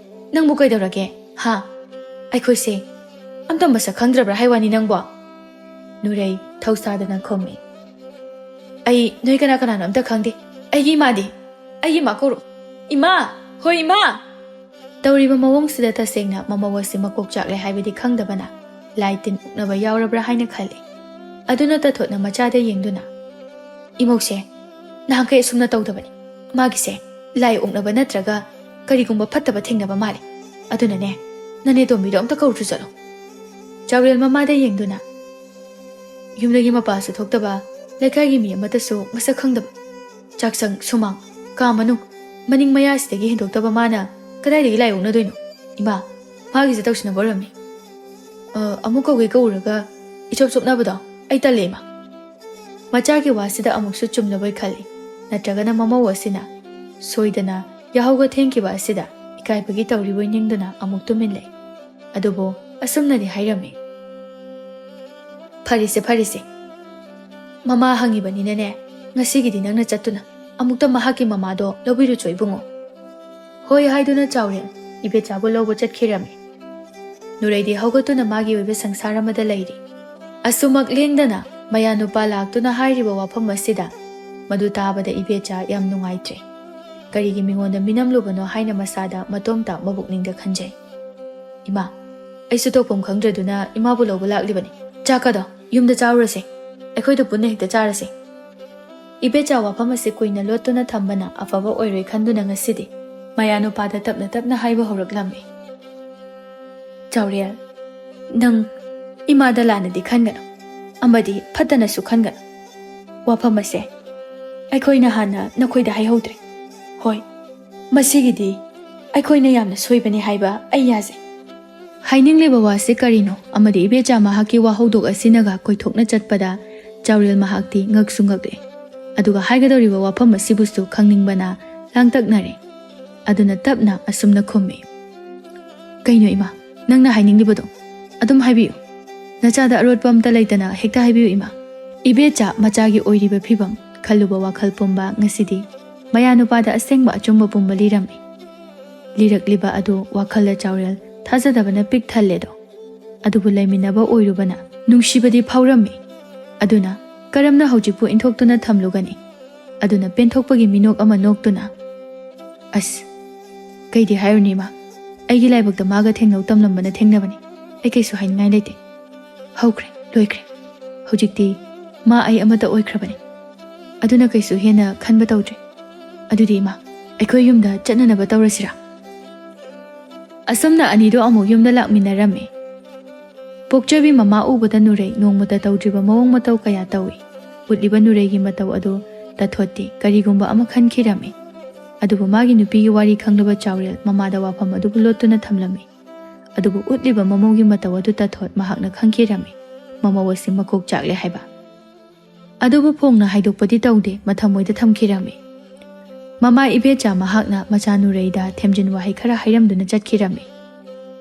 ꯅꯪꯕꯨ ꯀꯩꯗꯧꯔꯒꯦ? ꯍꯥ? ꯑꯩꯈꯣꯏꯁꯦ ꯑꯝꯇ ꯃꯁꯛ ꯈꯪꯗ꯭ꯔꯕ꯭ꯔꯥ ꯍꯥꯏ ꯋꯥꯅꯤ ꯅꯪꯕꯣ?" ꯅꯨꯔꯩ ꯊꯧꯁꯥꯗꯅ ꯈꯨꯝꯃꯤ꯫ "ꯑꯩ ꯅꯣꯏ ꯀꯅꯥ ꯀꯅꯥꯅꯣ ꯑꯝꯇ ꯈꯪꯗꯦ꯫ ꯑꯩꯒꯤ ꯏꯃꯥꯗꯤ? ꯑꯩꯒꯤ ꯏꯃꯥ ꯀꯧꯔꯣ꯫ ꯏꯃꯥ! ꯍꯣꯏ, ꯏꯃꯥ!" ꯇꯧꯔꯤꯕ ꯃꯑꯣꯡꯁꯤꯗ ꯇꯁꯦꯡꯅ ꯃꯃꯧ ꯑꯁꯤ ꯃꯀꯣꯛ ꯆꯥꯛꯂꯦ ꯍꯥꯏꯕꯗꯤ ꯈꯪꯗꯕꯅ ꯂꯥꯏ ꯇꯤꯟ ꯎꯛꯅꯕ ꯌꯥꯎꯔꯕ꯭ꯔꯥ ꯍꯥꯏꯅ ꯈꯜꯂꯤ꯫ ꯑꯗꯨꯅ ꯇꯥꯊꯣꯠꯅ ꯃꯆꯥꯗ ꯌꯦꯡꯗꯨꯅ, "ꯏꯃꯧꯁꯦ ꯅꯍꯥꯟꯈꯩ ꯑꯁꯨꯝꯅ ꯇꯧꯗꯕꯅꯤ꯫ ꯃꯥꯒꯤꯁꯦ ꯂꯥꯏ ꯎꯛꯅꯕ ꯅꯠꯇ꯭ꯔꯒ ꯀꯔꯤꯒꯨꯝꯕ ꯐꯠꯇꯕ ꯊꯦꯡꯅꯕ ꯃꯥꯜꯂꯦ꯫ ꯑꯗꯨꯅꯅꯦ, ꯅꯅꯦ ꯇꯣꯝꯕꯤꯗꯣ ꯑꯝꯇ ꯀꯧꯔꯨꯆꯣ ꯆꯠꯂꯣ꯫" ꯆꯥꯎꯔꯦꯜ ꯃꯃꯥꯗ ꯌꯦꯡꯗꯨꯅ, "ꯌꯨꯝꯗꯒꯤ ꯃꯄꯥꯟꯁꯨ ꯊꯣꯛꯇꯕ, ꯂꯩꯀꯥꯏꯒꯤ ꯃꯤ ꯑꯃꯠꯇꯁꯨ ꯃꯁꯛ ꯈꯪꯗꯕ, ꯆꯥꯛꯁꯪ, ꯁꯨꯃꯥꯡ, ꯀꯥ ꯃꯅꯨꯡ, ꯃꯅꯤꯡ ꯃꯌꯥꯁꯤꯗꯒꯤ ꯍꯦꯟꯗꯣꯛꯇꯕ ꯃꯥꯅ ꯀꯗꯥꯏꯗꯒꯤ ꯂꯥꯏ ꯑꯣꯛꯅꯗꯣꯏꯅꯣ? ꯏꯃꯥ, ꯃꯥꯒꯤꯁꯦ ꯇꯧꯁꯤꯟꯅꯕ ꯑꯣꯏꯔꯝꯅꯤ꯫ ꯑ, ꯑꯃꯨꯛ ꯀꯧꯒꯦ ꯀꯧꯔꯒ ꯏꯆꯣꯞ ꯆꯣꯞꯅꯕꯗꯣ ꯑꯩ ꯇꯜꯂꯦ, ꯏꯃꯥ꯫" ꯃꯆꯥꯒꯤ ꯋꯥꯁꯤꯗ ꯑꯃꯨꯛꯁꯨ ꯆꯨꯝꯂꯕꯣꯏ ꯈꯜꯂꯤ, ꯅꯠꯇ꯭ꯔꯒꯅ ꯃꯃꯧ ꯑꯁꯤꯅ ꯁꯣꯏꯗꯅ ꯌꯥꯍꯧꯒ ꯊꯦꯡꯈꯤꯕ ꯑꯁꯤꯗ ꯏꯀꯥꯏꯕꯒꯤ ꯇꯧꯔꯤꯕꯣꯏ ꯅꯤꯡꯗꯨꯅ ꯑꯃꯨꯛ ꯇꯨꯃꯤꯟ ꯂꯩ꯫ ꯑꯗꯨꯕꯨ ꯑꯁꯨꯝꯅꯗꯤ ꯍꯥꯏꯔꯝꯃꯤ, "ꯐꯔꯦꯁꯦ, ꯐꯔꯦꯁꯦ꯫ ꯃꯃꯥ ꯍꯪꯉꯤꯕꯅꯤꯅꯅꯦ, ꯉꯁꯤꯒꯤꯗꯤ ꯅꯪꯅ ꯆꯠꯇꯨꯅ ꯑꯃꯨꯛꯇ ꯃꯍꯥꯛꯀꯤ ꯃꯃꯥꯗꯣ ꯂꯧꯕꯤꯔꯨꯆꯣ ꯏꯕꯨꯡꯉꯣ꯫" "ꯍꯣꯏ" ꯍꯥꯏꯗꯨꯅ ꯆꯥꯎꯔꯦꯜ ꯏꯕꯦꯆꯥꯕꯨ ꯂꯧꯕ ꯆꯠꯈꯤꯔꯝꯃꯤ꯫ ꯅꯨꯔꯩꯗꯤ ꯍꯧꯒꯠꯇꯨꯅ ꯃꯥꯒꯤ ꯑꯣꯏꯕ ꯁꯪꯁꯥꯔ ꯑꯃꯗ ꯂꯩꯔꯤ꯫ ꯑꯁꯨꯃꯛ ꯂꯦꯡꯗꯅ ꯃꯌꯥ ꯅꯨꯄꯥ ꯂꯥꯛꯇꯨꯅ ꯍꯥꯏꯔꯤꯕ ꯋꯥꯐꯝ ꯑꯁꯤꯗ ꯃꯗꯨ ꯇꯥꯕꯗ ꯏꯕꯦꯆꯥ ꯌꯥꯝ ꯅꯨꯡꯉꯥꯏꯇ꯭ꯔꯦ꯫ ꯀꯔꯤꯒꯤ ꯃꯤꯉꯣꯟꯗ ꯃꯤꯅꯝꯂꯨꯕꯅꯣ ꯍꯥꯏꯅ ꯃꯁꯥꯗ ꯃꯇꯣꯝꯇ ꯃꯕꯨꯛꯅꯤꯡꯗ ꯈꯟꯖꯩ꯫ "ꯏꯃꯥ, ꯑꯩꯁꯨ ꯇꯧꯐꯝ ꯈꯪꯗ꯭ꯔꯗꯨꯅ ꯏꯃꯥꯕꯨ ꯂꯧꯕ ꯂꯥꯛꯂꯤꯕꯅꯤ꯫ ꯆꯥꯛꯀꯗꯣ ꯌꯨꯝꯗ ꯆꯥꯔꯨꯔꯁꯦ, ꯑꯩꯈꯣꯏꯗ ꯄꯨꯟꯅ ꯍꯦꯛꯇ ꯆꯥꯔꯁꯦ꯫" ꯏꯕꯦꯆꯥ ꯋꯥꯐꯝ ꯑꯁꯤ ꯀꯨꯏꯅ ꯂꯣꯠꯇꯨꯅ ꯊꯝꯕꯅ ꯑꯐꯕ ꯑꯣꯏꯔꯣꯏ ꯈꯟꯗꯨꯅ ꯉꯁꯤꯗꯤ ꯃꯌꯥꯅꯨꯄꯥꯗ ꯇꯞꯅ ꯇꯞꯅ ꯍꯥꯏꯕ ꯍꯧꯔꯛꯂꯝꯃꯤ꯫ "ꯆꯥꯎꯔꯦꯜ, ꯅꯪ ꯏꯃꯥꯗ ꯂꯥꯟꯅꯗꯤ ꯈꯟꯒꯅꯨ, ꯑꯃꯗꯤ ꯐꯠꯇꯅꯁꯨ ꯈꯟꯒꯅꯨ꯫ ꯋꯥꯐꯝ ꯑꯁꯦ ꯑꯩꯈꯣꯏꯅ ꯍꯥꯟꯅ ꯅꯈꯣꯏꯗ ꯍꯥꯏꯍꯧꯗ꯭ꯔꯦ꯫ ꯍꯣꯏ, ꯃꯁꯤꯒꯤꯗꯤ ꯑꯩꯈꯣꯏꯅ ꯌꯥꯝꯅ ꯁꯣꯏꯕꯅꯤ ꯍꯥꯏꯕ ꯑꯩ ꯌꯥꯖꯩ꯫" ꯍꯥꯏꯅꯤꯡꯂꯤꯕ ꯋꯥꯁꯤ ꯀꯔꯤꯅꯣ ꯑꯃꯗꯤ ꯏꯕꯦꯆꯥ ꯃꯍꯥꯛꯀꯤ ꯋꯥꯍꯧꯗꯣꯛ ꯑꯁꯤꯅꯒ ꯀꯣꯏꯊꯣꯛꯅ ꯆꯠꯄꯗ ꯆꯥꯎꯔꯦꯜ ꯃꯍꯥꯛꯇꯤ ꯉꯛꯁꯨ ꯉꯛꯂꯦ꯫ ꯑꯗꯨꯒ ꯍꯥꯏꯒꯗꯧꯔꯤꯕ ꯋꯥꯐꯝ ꯑꯁꯤꯕꯨꯁꯨ ꯈꯪꯅꯤꯡꯕꯅ ꯂꯥꯡꯇꯛꯅꯔꯦ꯫ ꯑꯗꯨꯅ ꯇꯞꯅ ꯑꯁꯨꯝꯅ ꯈꯨꯝꯃꯤ, "ꯀꯩꯅꯣ ꯏꯃꯥ, ꯅꯪꯅ ꯍꯥꯏꯅꯤꯡꯂꯤꯕꯗꯣ ꯑꯗꯨꯝ ꯍꯥꯏꯕꯤꯌꯨ꯫ ꯅꯆꯥꯗ ꯑꯔꯣꯠꯄ ꯑꯝꯇ ꯂꯩꯇꯅ ꯍꯦꯛꯇ ꯍꯥꯏꯕꯤꯌꯨ ꯏꯃꯥ꯫" ꯏꯕꯦꯆꯥ ꯃꯆꯥꯒꯤ ꯑꯣꯏꯔꯤꯕ ꯐꯤꯕꯝ, ꯈꯜꯂꯨꯕ ꯋꯥꯈꯜ ꯄꯨꯝꯕ ꯉꯁꯤꯗꯤ ꯃꯌꯥꯅꯨꯄꯥꯗ ꯑꯁꯦꯡꯕ ꯑꯆꯨꯝꯕ ꯄꯨꯝꯕ ꯂꯤꯔꯝꯃꯤ꯫ ꯂꯤꯔꯛꯂꯤꯕ ꯑꯗꯨ ꯋꯥꯈꯜꯗ ꯆꯥꯎꯔꯦꯜ ꯊꯥꯖꯗꯕꯅ ꯄꯤꯛ ꯊꯜꯂꯦꯗꯣ꯫ ꯑꯗꯨꯕꯨ ꯂꯩꯃꯤꯟꯅꯕ ꯑꯣꯏꯔꯨꯕꯅ ꯅꯨꯡꯁꯤꯕꯗꯤ ꯐꯥꯎꯔꯝꯃꯤ꯫ ꯑꯗꯨꯅ ꯀꯔꯝꯅ ꯍꯧꯖꯤꯛꯄꯨ ꯏꯟꯊꯣꯛꯇꯨꯅ ꯊꯝꯂꯨꯒꯅꯤ? ꯑꯗꯨꯅ ꯄꯦꯟꯊꯣꯛꯄꯒꯤ ꯃꯤꯅꯣꯛ ꯑꯃ ꯅꯣꯛꯇꯨꯅ, "ꯑꯁ, ꯀꯩꯗꯤ ꯍꯥꯏꯔꯨꯅꯤ ꯏꯃꯥ, ꯑꯩꯒꯤ ꯂꯥꯏꯕꯛꯇ ꯃꯥꯒ ꯊꯦꯡꯅꯧ ꯇꯝꯂꯝꯕꯅ ꯊꯦꯡꯅꯕꯅꯤ꯫ ꯑꯩ ꯀꯩꯁꯨ ꯍꯥꯏꯅꯤꯡꯉꯥꯏ ꯂꯩꯇꯦ꯫ ꯍꯧꯈ꯭ꯔꯦ, ꯂꯣꯏꯈ꯭ꯔꯦ꯫ ꯍꯧꯖꯤꯛꯇꯤ ꯃꯥ ꯑꯩ ꯑꯃꯠꯇ ꯑꯣꯏꯈ꯭ꯔꯕꯅꯤ꯫ ꯑꯗꯨꯅ ꯀꯩꯁꯨ ꯍꯦꯟꯅ ꯈꯟꯕ ꯇꯧꯗ꯭ꯔꯦ꯫ ꯑꯗꯨꯗꯤ ꯏꯃꯥ, ꯑꯩꯈꯣꯏ ꯌꯨꯝꯗ ꯆꯠꯅꯅꯕ ꯇꯧꯔꯁꯤꯔꯥ?" ꯑꯁꯨꯝꯅ ꯑꯅꯤꯗꯣ ꯑꯃꯨꯛ ꯌꯨꯝꯗ ꯂꯥꯛꯃꯤꯟꯅꯔꯝꯃꯤ꯫ ꯄꯣꯛꯆꯕꯤ ꯃꯃꯥ ꯎꯕꯗ ꯅꯨꯔꯩ ꯅꯣꯡꯃꯇ ꯇꯧꯗ꯭ꯔꯤꯕ ꯃꯑꯣꯡ ꯃꯇꯧ ꯀꯌꯥ ꯇꯧꯏ꯫ ꯎꯠꯂꯤꯕ ꯅꯨꯔꯩꯒꯤ ꯃꯇꯧ ꯑꯗꯨ ꯇꯥꯊꯣꯠꯇꯤ ꯀꯔꯤꯒꯨꯝꯕ ꯑꯃ ꯈꯟꯈꯤꯔꯝꯃꯤ꯫ ꯑꯗꯨꯕꯨ ꯃꯥꯒꯤ ꯅꯨꯄꯤꯒꯤ ꯋꯥꯔꯤ ꯈꯪꯂꯕ ꯆꯥꯎꯔꯦꯜ ꯃꯃꯥꯗ ꯋꯥꯐꯝ ꯑꯗꯨꯕꯨ ꯂꯣꯠꯇꯨꯅ ꯊꯝꯂꯝꯃꯤ꯫ ꯑꯗꯨꯕꯨ ꯎꯠꯂꯤꯕ ꯃꯃꯧꯒꯤ ꯃꯇꯧ ꯑꯗꯨ ꯇꯥꯊꯣꯠ ꯃꯍꯥꯛꯅ ꯈꯪꯈꯤꯔꯝꯃꯤ꯫ ꯃꯃꯧ ꯑꯁꯤ ꯃꯀꯣꯛ ꯆꯥꯛꯂꯦ ꯍꯥꯏꯕ꯫ ꯑꯗꯨꯕꯨ ꯐꯣꯡꯅ ꯍꯥꯏꯗꯣꯛꯄꯗꯤ ꯇꯧꯗꯦ, ꯃꯊꯃꯣꯏꯗ ꯊꯝꯈꯤꯔꯝꯃꯤ꯫ ꯃꯃꯥ ꯏꯕꯦꯆꯥ ꯃꯍꯥꯛꯅ ꯃꯆꯥ ꯅꯨꯔꯩꯗ ꯊꯦꯝꯖꯤꯟ ꯋꯥꯍꯩ ꯈꯔ ꯍꯥꯏꯔꯝꯗꯨꯅ ꯆꯠꯈꯤꯔꯝꯃꯤ꯫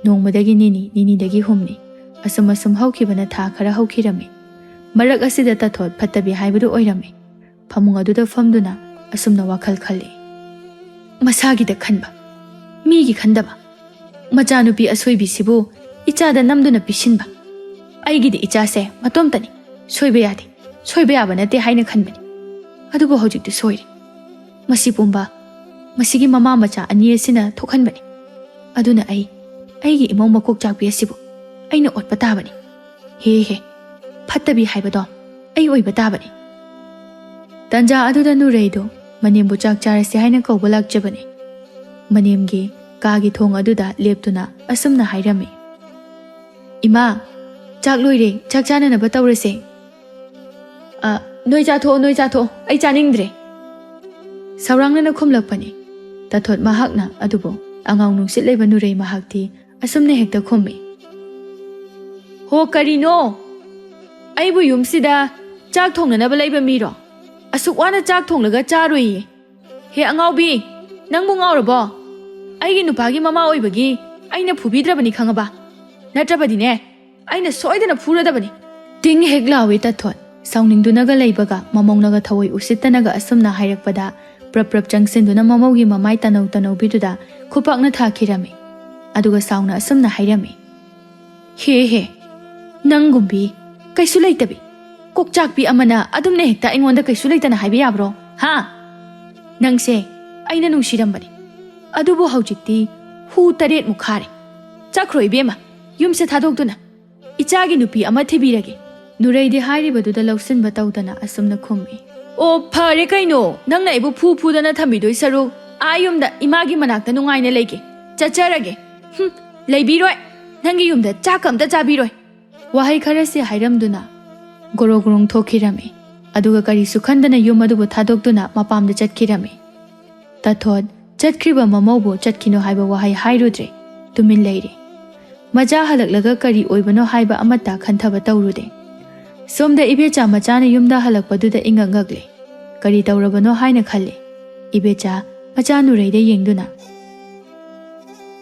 ꯅꯣꯡꯃꯗꯒꯤ ꯅꯤꯅꯤ, ꯅꯤꯅꯤꯗꯒꯤ ꯍꯨꯝꯅꯤ, ꯑꯁꯨꯝ ꯑꯁꯨꯝ ꯍꯧꯈꯤꯕꯅ ꯊꯥ ꯈꯔ ꯍꯧꯈꯤꯔꯝꯃꯤ꯫ ꯃꯔꯛ ꯑꯁꯤꯗ ꯇꯥꯊꯣꯠ ꯐꯠꯇꯕꯤ ꯍꯥꯏꯕꯗꯨ ꯑꯣꯏꯔꯝꯃꯤ꯫ ꯐꯃꯨꯡ ꯑꯗꯨꯗ ꯐꯝꯗꯨꯅ ꯑꯁꯨꯝꯅ ꯋꯥꯈꯜ ꯈꯜꯂꯤ꯫ ꯃꯁꯥꯒꯤꯗ ꯈꯟꯕ, ꯃꯤꯒꯤ ꯈꯟꯗꯕ꯫ ꯃꯆꯥꯅꯨꯄꯤ ꯑꯁꯣꯏꯕꯤꯁꯤꯕꯨ ꯏꯆꯥꯗ ꯅꯝꯗꯨꯅ ꯄꯤꯁꯤꯟꯕ꯫ ꯑꯩꯒꯤꯗꯤ ꯏꯆꯥꯁꯦ ꯃꯇꯣꯝꯇꯅꯤ, ꯁꯣꯏꯕ ꯌꯥꯗꯦ, ꯁꯣꯏꯕ ꯌꯥꯕ ꯅꯠꯇꯦ ꯍꯥꯏꯅ ꯈꯟꯕꯅꯤ꯫ ꯑꯗꯨꯕꯨ ꯍꯧꯖꯤꯛꯇꯤ ꯁꯣꯏꯔꯦ꯫ ꯃꯁꯤ ꯄꯨꯝꯕ ꯃꯁꯤꯒꯤ ꯃꯃꯥ ꯃꯆꯥ ꯑꯅꯤ ꯑꯁꯤꯅ ꯊꯣꯛꯍꯟꯕꯅꯤ꯫ ꯑꯗꯨꯅ ꯑꯩ, ꯑꯩꯒꯤ ꯏꯃꯧ ꯃꯀꯣꯛ ꯆꯥꯛꯄꯤ ꯑꯁꯤꯕꯨ ꯑꯩꯅ ꯑꯣꯠꯄ ꯇꯥꯕꯅꯤ꯫ ꯍꯦ ꯍꯦ, ꯐꯠꯇꯕꯤ ꯍꯥꯏꯕꯗꯣ ꯑꯩ ꯑꯣꯏꯕ ꯇꯥꯕꯅꯤ꯫ ꯇꯟꯖꯥ ꯑꯗꯨꯗ ꯅꯨꯔꯩꯗꯨ ꯃꯅꯦꯝꯕꯨ ꯆꯥꯛ ꯆꯥꯔꯁꯤ ꯍꯥꯏꯅ ꯀꯧꯕ ꯂꯥꯛꯆꯕꯅꯤ꯫ ꯃꯅꯦꯝꯒꯤ ꯀꯥꯒꯤ ꯊꯣꯡ ꯑꯗꯨꯗ ꯂꯦꯞꯇꯨꯅ ꯑꯁꯨꯝꯅ ꯍꯥꯏꯔꯝꯃꯤ, "ꯏꯃꯥ, ꯆꯥꯛ ꯂꯣꯏꯔꯦ, ꯆꯥꯛ ꯆꯥꯅꯅꯕ ꯇꯧꯔꯁꯦ꯫" "ꯑ, ꯅꯣꯏ ꯆꯥꯊꯣꯛꯑꯣ, ꯅꯣꯏ ꯆꯥꯊꯣꯛꯑꯣ, ꯑꯩ ꯆꯥꯅꯤꯡꯗ꯭ꯔꯦ꯫" ꯁꯧꯔꯥꯡꯅꯅ ꯈꯨꯝꯂꯛꯄꯅꯤ꯫ ꯇꯥꯊꯣꯠ ꯃꯍꯥꯛꯅ ꯑꯗꯨꯕꯨ ꯑꯉꯥꯎ ꯅꯨꯡꯁꯤꯠ ꯂꯩꯕ ꯅꯨꯔꯩ ꯃꯍꯥꯛꯇꯤ ꯑꯁꯨꯝꯅ ꯍꯦꯛꯇ ꯈꯨꯝꯃꯤ, "ꯍꯣ, ꯀꯔꯤꯅꯣ? ꯑꯩꯕꯨ ꯌꯨꯝꯁꯤꯗ ꯆꯥꯛ ꯊꯣꯡꯅꯅꯕ ꯂꯩꯕ ꯃꯤꯔꯣ? ꯑꯁꯨꯛ ꯋꯥꯅ ꯆꯥꯛ ꯊꯣꯡꯂꯒ ꯆꯥꯔꯣꯏꯌꯦ꯫ ꯍꯦ ꯑꯉꯥꯎꯕꯤ, ꯅꯪꯕꯨ ꯉꯥꯎꯔꯕꯣ? ꯑꯩꯒꯤ ꯅꯨꯄꯥꯒꯤ ꯃꯃꯥ ꯑꯣꯏꯕꯒꯤ ꯑꯩꯅ ꯐꯨꯕꯤꯗ꯭ꯔꯕꯅꯤ, ꯈꯪꯉꯕ? ꯅꯠꯇ꯭ꯔꯕꯗꯤꯅꯦ, ꯑꯩꯅ ꯁꯣꯏꯗꯅ ꯐꯨꯔꯗꯕꯅꯤ꯫" ꯇꯤꯡ ꯍꯦꯛ ꯂꯥꯎꯏ ꯇꯥꯊꯣꯠ꯫ ꯁꯥꯎꯅꯤꯡꯗꯨꯅꯒ ꯂꯩꯕꯒ ꯃꯃꯧꯅꯒ ꯊꯑꯣꯏ ꯎꯁꯤꯠꯇꯅꯒ ꯑꯁꯨꯝꯅ ꯍꯥꯏꯔꯛꯄꯗ ꯄ꯭ꯔꯞ ꯄ꯭ꯔꯞ ꯆꯪꯁꯤꯟꯗꯨꯅ ꯃꯃꯧꯒꯤ ꯃꯃꯥꯏ ꯇꯅꯧ ꯇꯅꯧꯕꯤꯗꯨꯗ ꯈꯨꯄꯥꯛꯅ ꯊꯥꯈꯤꯔꯝꯃꯤ꯫ ꯑꯗꯨꯒ ꯁꯥꯎꯅ ꯑꯁꯨꯝꯅ ꯍꯥꯏꯔꯝꯃꯤ, "ꯍꯦ ꯍꯦ, ꯅꯪꯒꯨꯝꯕꯤ ꯀꯩꯁꯨ ꯂꯩꯇꯕꯤ ꯀꯣꯛꯆꯥꯛꯄꯤ ꯑꯃꯅ ꯑꯗꯨꯝꯅ ꯍꯦꯛꯇ ꯑꯩꯉꯣꯟꯗ ꯀꯩꯁꯨ ꯂꯩꯇꯅ ꯍꯥꯏꯕ ꯌꯥꯕ꯭ꯔꯣ? ꯍꯥ? ꯅꯪꯁꯦ ꯑꯩꯅ ꯅꯨꯡꯁꯤꯔꯝꯕꯅꯤ, ꯑꯗꯨꯕꯨ ꯍꯧꯖꯤꯛꯇꯤ ꯍꯨ ꯇꯔꯦꯠꯃꯨꯛ ꯈꯥꯔꯦ꯫ ꯆꯠꯈ꯭ꯔꯣ ꯏꯕꯦꯝꯃ, ꯌꯨꯝꯁꯦ ꯊꯥꯗꯣꯛꯇꯨꯅ꯫ ꯏꯆꯥꯒꯤ ꯅꯨꯄꯤ ꯑꯃ ꯊꯤꯕꯤꯔꯒꯦ꯫" ꯅꯨꯔꯩꯗꯤ ꯍꯥꯏꯔꯤꯕꯗꯨꯗ ꯂꯧꯁꯤꯟꯕ ꯇꯧꯗꯅ ꯑꯁꯨꯝꯅ ꯈꯨꯝꯃꯤ, "ꯑꯣ, ꯐꯔꯦ ꯀꯩꯅꯣ, ꯅꯪꯅ ꯑꯩꯕꯨ ꯐꯨ ꯐꯨꯗꯅ ꯊꯝꯕꯤꯗꯣꯏ ꯁꯔꯨꯛ ꯑꯥ ꯌꯨꯝꯗ ꯏꯃꯥꯒꯤ ꯃꯅꯥꯛꯇ ꯅꯨꯡꯉꯥꯏꯅ ꯂꯩꯒꯦ꯫ ꯆꯠꯆꯔꯒꯦ꯫ ꯍꯨꯝ, ꯂꯩꯕꯤꯔꯣꯏ꯫ ꯅꯪꯒꯤ ꯌꯨꯝꯗ ꯆꯥꯛꯀ ꯑꯝꯇ ꯆꯥꯕꯤꯔꯣꯏ꯫" ꯋꯥꯍꯩ ꯈꯔꯁꯤ ꯍꯥꯏꯔꯝꯗꯨꯅ ꯒꯣꯔꯣ ꯒꯣꯔꯣꯡ ꯊꯣꯛꯈꯤꯔꯝꯃꯤ꯫ ꯑꯗꯨꯒ ꯀꯔꯤꯁꯨ ꯈꯟꯗꯅ ꯌꯨꯝ ꯑꯗꯨꯕꯨ ꯊꯥꯗꯣꯛꯇꯨꯅ ꯃꯄꯥꯝꯗ ꯆꯠꯈꯤꯔꯝꯃꯤ꯫ ꯇꯥꯊꯣꯠ ꯆꯠꯈ꯭ꯔꯤꯕ ꯃꯃꯧꯕꯨ ꯆꯠꯈꯤꯅꯨ ꯍꯥꯏꯕ ꯋꯥꯍꯩ ꯍꯥꯏꯔꯨꯗ꯭ꯔꯦ꯫ ꯇꯨꯃꯤꯟ ꯂꯩꯔꯦ꯫ ꯃꯆꯥ ꯍꯜꯂꯛꯂꯒ ꯀꯔꯤ ꯑꯣꯏꯕꯅꯣ ꯍꯥꯏꯕ ꯑꯃꯠꯇ ꯈꯟꯊꯕ ꯇꯧꯔꯨꯗꯦ꯫ ꯁꯣꯝꯗ ꯏꯕꯦꯆꯥ ꯃꯆꯥꯅ ꯌꯨꯝꯗ ꯍꯜꯂꯛꯄꯗꯨꯗ ꯏꯉꯛ ꯉꯛꯂꯦ꯫ ꯀꯔꯤ ꯇꯧꯔꯕꯅꯣ ꯍꯥꯏꯅ ꯈꯜꯂꯦ꯫ ꯏꯕꯦꯆꯥ ꯃꯆꯥ ꯅꯨꯔꯩꯗ ꯌꯦꯡꯗꯨꯅ,